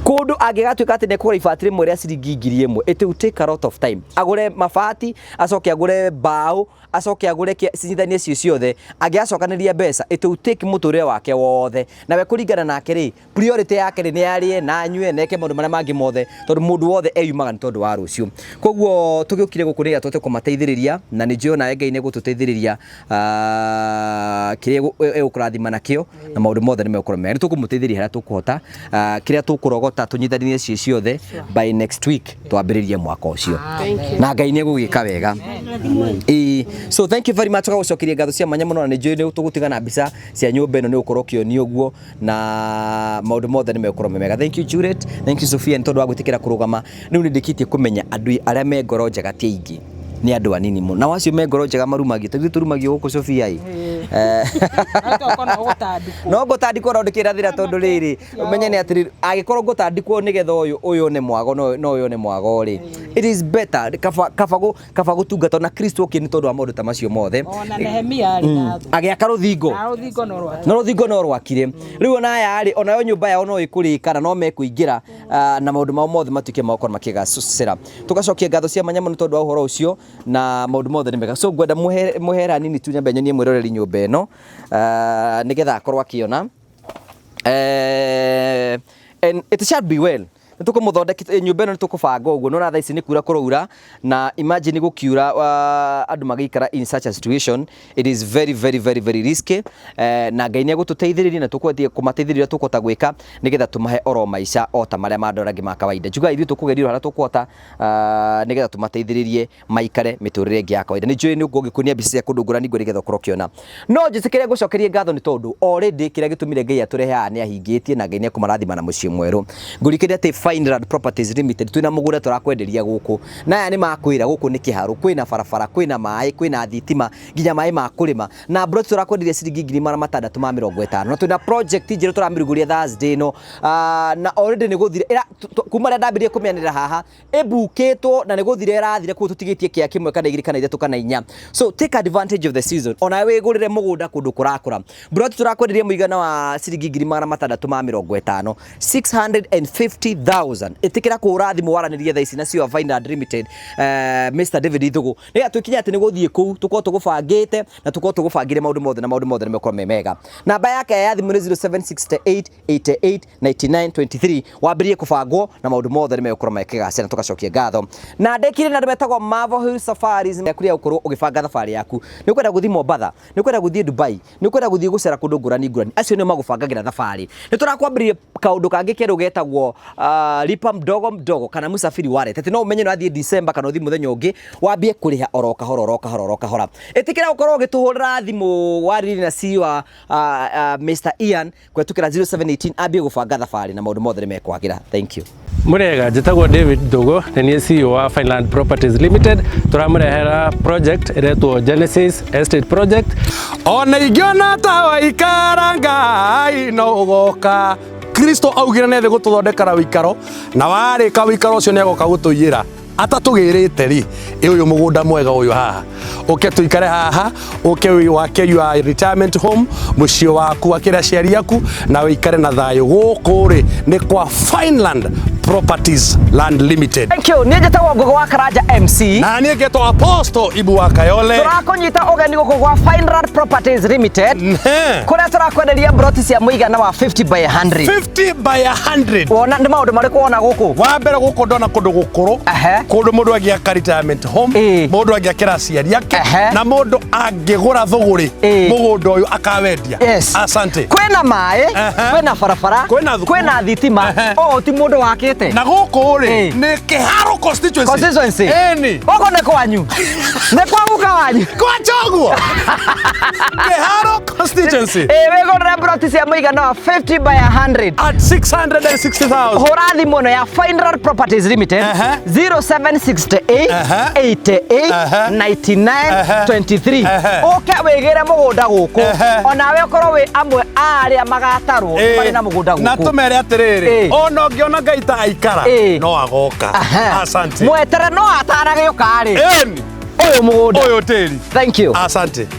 Kũndũ angĩgatuĩka atĩ nĩekũgũra ibati rĩmwe rĩa ciringi 1000, it will take a lot of time. Agũre mabati, acoke agũre mbaũ, acoke agũre cinyithanie cio ciothe, angĩgacokanĩria mbeca, it will take mũtũrĩre wake wothe. Nawe kũringana nake rĩ, priority yake rĩ, nĩ arĩe na anyue na eke maũndũ marĩa mangĩ mothe, tondũ mũndũ wothe eyumaga nĩ tondũ wa rũciũ. Koguo tũgĩũkire gũkũ nĩgetha tũhote kũmateithĩrĩria, na nĩ njũĩ onawe Ngai nĩ egũtũteithĩrĩria kĩrĩa egũkũrathima nakĩo, na maũndũ mothe nĩ megũkorwo mega. Nĩ tũkũmũteithĩrĩria harĩa tũkũhota, kĩrĩa tũkũrogota tũnyithanĩrie ciĩ ciothe by next week twambĩrĩrie mwaka ũcio, na Ngai nĩ egũgĩka wega. Ĩĩ, so thank you very much. Tũgagũcokeria ngatho cia mwanya mũno, na nĩ njũĩ nĩ tũgũtiga na mbica cia nyũmba ĩno, nĩ ũgũkorwo ũkĩonio ũguo, na maũndũ mothe nĩ megũkorwo me mega. Thank you Juliet, thank you Sophia, nĩ tondũ wa gwĩtĩkĩra kũrũgama. Rĩu nĩ ndĩkĩtie kũmenya andũ arĩa me ngoro njega ti aingĩ, nĩ andũ anini mũno, nao acio me ngoro njega marumagio tondũ tũrumagio gũkũ Sophia ĩ. No ngũtandĩkwo no ndĩkĩrathĩra, tondũ rĩrĩ ũmenye nĩ atĩrĩrĩ, angĩkorwo ngũtandĩkwo nĩgetha ũyũ one mwago, no ũyũ one mwago rĩ, it is better kaba gũtungata na Kristo okĩ nĩ tondũ wa maũndũ ta macio mothe. Ona Nehemia arĩ na thũ. Agĩaka rũthingo. Na rũthingo no rwake. No rũthingo no rwakire. Rĩu ona aya rĩ, onayo nyũmba yao no ĩkũrĩka na no mekũingĩra, na maũndũ mao mothe matuĩke ma gũkorwo makĩgacĩra. Tũgacokia ngatho cia mwanya mũno tondũ wa ũhoro ũcio, na maũndũ mothe nĩ mega. So ngwenda mũhere hanini tu, nyambe nyonie mwĩroreri nyũmba ĩno, nĩgetha akorwo akĩona. And it shall be well. Nĩ tũkũmũthondeka nyũmba ĩno, nĩ tũkũbanga ũguo. Nĩ thaa ici nĩ kura kũraura, na imagine gũkiura, andũ magĩikara in such a situation, it is very very very very risky. Na Ngai nĩ egũtũteithĩrĩria, na tũkwendia kũmateithĩrĩria tũkũhota gwĩka nĩgetha tũmahe oro maica o ta marĩa ma andũ arĩa angĩ ma kawaida. Njugaga ithuĩ tũkũgeria harĩa tũkũhota, nĩgetha tũmateithĩrĩrie maikare mĩtũrĩre ĩngĩ ya kawaida. Nĩ njũĩ nĩ ũgũkorwo ũgĩkuonia mbica cia kũndũ ngũrani ngũrani nĩgetha ũkorwo ũkĩona. No njĩtĩkĩre ngũcokerie ngatho nĩ tondũ already kĩrĩa gĩtũmire Ngai atũrehe haha nĩ ahingĩtie, na Ngai nĩ ekũmarathima na mũciĩ mwerũ. Ngũrikĩrie atĩ Fineland Properties Limited twĩna mũgũnda tũrakwenderia gũkũ, na aya nĩ makwĩra gũkũ nĩ kĩharũ, kwĩna barabara, kwĩna maĩ, kwĩna thitima, nginya maĩ ma kũrĩma, na plot tũrakwenderia ciringi 650,000, na twĩna project njerũ tũramĩrugũria Thursday ĩno, na already nĩ gũthire kuma rĩrĩa ndambirie kũmĩanĩrĩra haha ĩbukĩtwo, na nĩ gũthire ĩrathire kũu, tũtigĩtie kĩa kĩmwe kana igĩrĩ kana ithatũ kana inya. So take advantage of the season, ona wĩgũrĩre mũgũnda kũndũ kũrakũra. Plot tũrakwenderia mũigana wa ciringi 650,000, 650,000. Ĩtĩkĩra kũhũra thimũ waranĩrie thaa ici na CEO wa Fineland Limited, Mr David Ithugu, nĩgetha twĩkinye atĩ nĩ gũthiĩ kũu tũkorwo tũgũbangĩte na tũkorwo tũgũbangĩre maũndũ mothe, na maũndũ mothe nĩ mekorwo me mega. Namba yake ya thimũ nĩ 0768 88 99 23. Wambĩrĩrie kũbangwo na maũndũ mothe nĩ megũkorwo makĩgacĩra, na tũgacokia ngatho. Na ndĩkire na andũ metagwo Marvel Hill Safaris yaku ya gũkorwo ũgĩbanga thabarĩ yaku. Nĩ ũkwenda gũthiĩ Mombatha, nĩ ũkwenda gũthiĩ Dubai, nĩ ũkwenda gũthiĩ gũcera kũndũ ngũrani ngũrani, acio nĩo magũbangagĩra thabarĩ. Nĩ tũrakwambĩrĩria kaũndũ kangĩ kerũ getagwo lipa mdogo mdogo kana Msafiri Wallet, atĩ no ũmenye nĩ wathiĩ December kana ũthiĩ mũthenya ũngĩ, wambie kũrĩha oro kahora oro kahora oro kahora. Ĩtĩkĩra gũkorwo ũgĩtũhũrĩra thimũ warĩrĩrie na CEO wa Mr Ian kũhetũkĩra 0718, ambie gũbanga thabarĩ na maũndũ mothe nĩ mekwagĩra. Thank you. Murega, njĩtagwo David Ndugu, nĩ niĩ CEO wa Fineland Properties Limited. Tũramũrehera project ĩretwo Genesis Estate Project. Ona ingĩona ta waikara, Ngai no ũgoka. Kristo augire nĩ thĩ gũtũthondekera wĩikaro, na warĩka wĩikaro ũcio nĩ agoka gũtũiyĩra. Atatũgĩrĩte rĩ, ĩ ũyũ mũgũnda mwega ũyũ haha, ũke tũikare haha, ũke wake your retirement home, mũciĩ waku, wakĩre aciari aku na wĩikare na thayũ. Gũkũ rĩ nĩ kwa Fineland Properties Land Limited. Thank you. Niĩ njĩtagwo Ngũgĩ wa Karanja MC. Na niĩ ngetwo Apostle Ibu wa Kayole. Tũrakũnyita ũgeni gũkũ gwa Fineland Properties Limited, kũrĩa tũrakwenderia broti cia mũigana wa 50 by 100. 50 by 100. Wona nĩ maũndũ marĩkũ wona gũkũ? Wa mbere gũkũ ndona kũndũ gũkũrũ, kũndũ mũndũ angĩaka retirement home, mũndũ angĩakĩra aciari ake, na mũndũ angĩgũra thũgũrĩ mũgũnda ũyũ akawendia. Asante. Kwĩna maĩ, kwĩna barabara, Kwĩna thukuru. Kwĩna thitima. Ũũ ti mũndũ wakĩte. Na gũkũ rĩ nĩ Kĩharo constituency. Constituency. Ĩni. Gũkũ nĩ kwanyu, nĩ kwa guka wanyu. Kwa choguo Kĩharo constituency. Ĩ wĩgũrĩre broti cia mũigana wa 50 by 100 at 660,000. Hũra thimũ ĩno ya Fineland Properties Limited, 0768 88 99 23, ũke wĩgĩre mũgũnda gũkũ, onawe ũkorwo wĩ amwe a arĩa magatarwo marĩ na mũgũnda Na gũkũ. tũmere atĩrĩrĩ, ona ũngĩona Ngai ta aikara, no agoka. Asante. Mwetere no ataragĩũka rĩ. Ĩni. Ũyũ mũgũnda. Ũyũ tĩri. Thank you. Asante.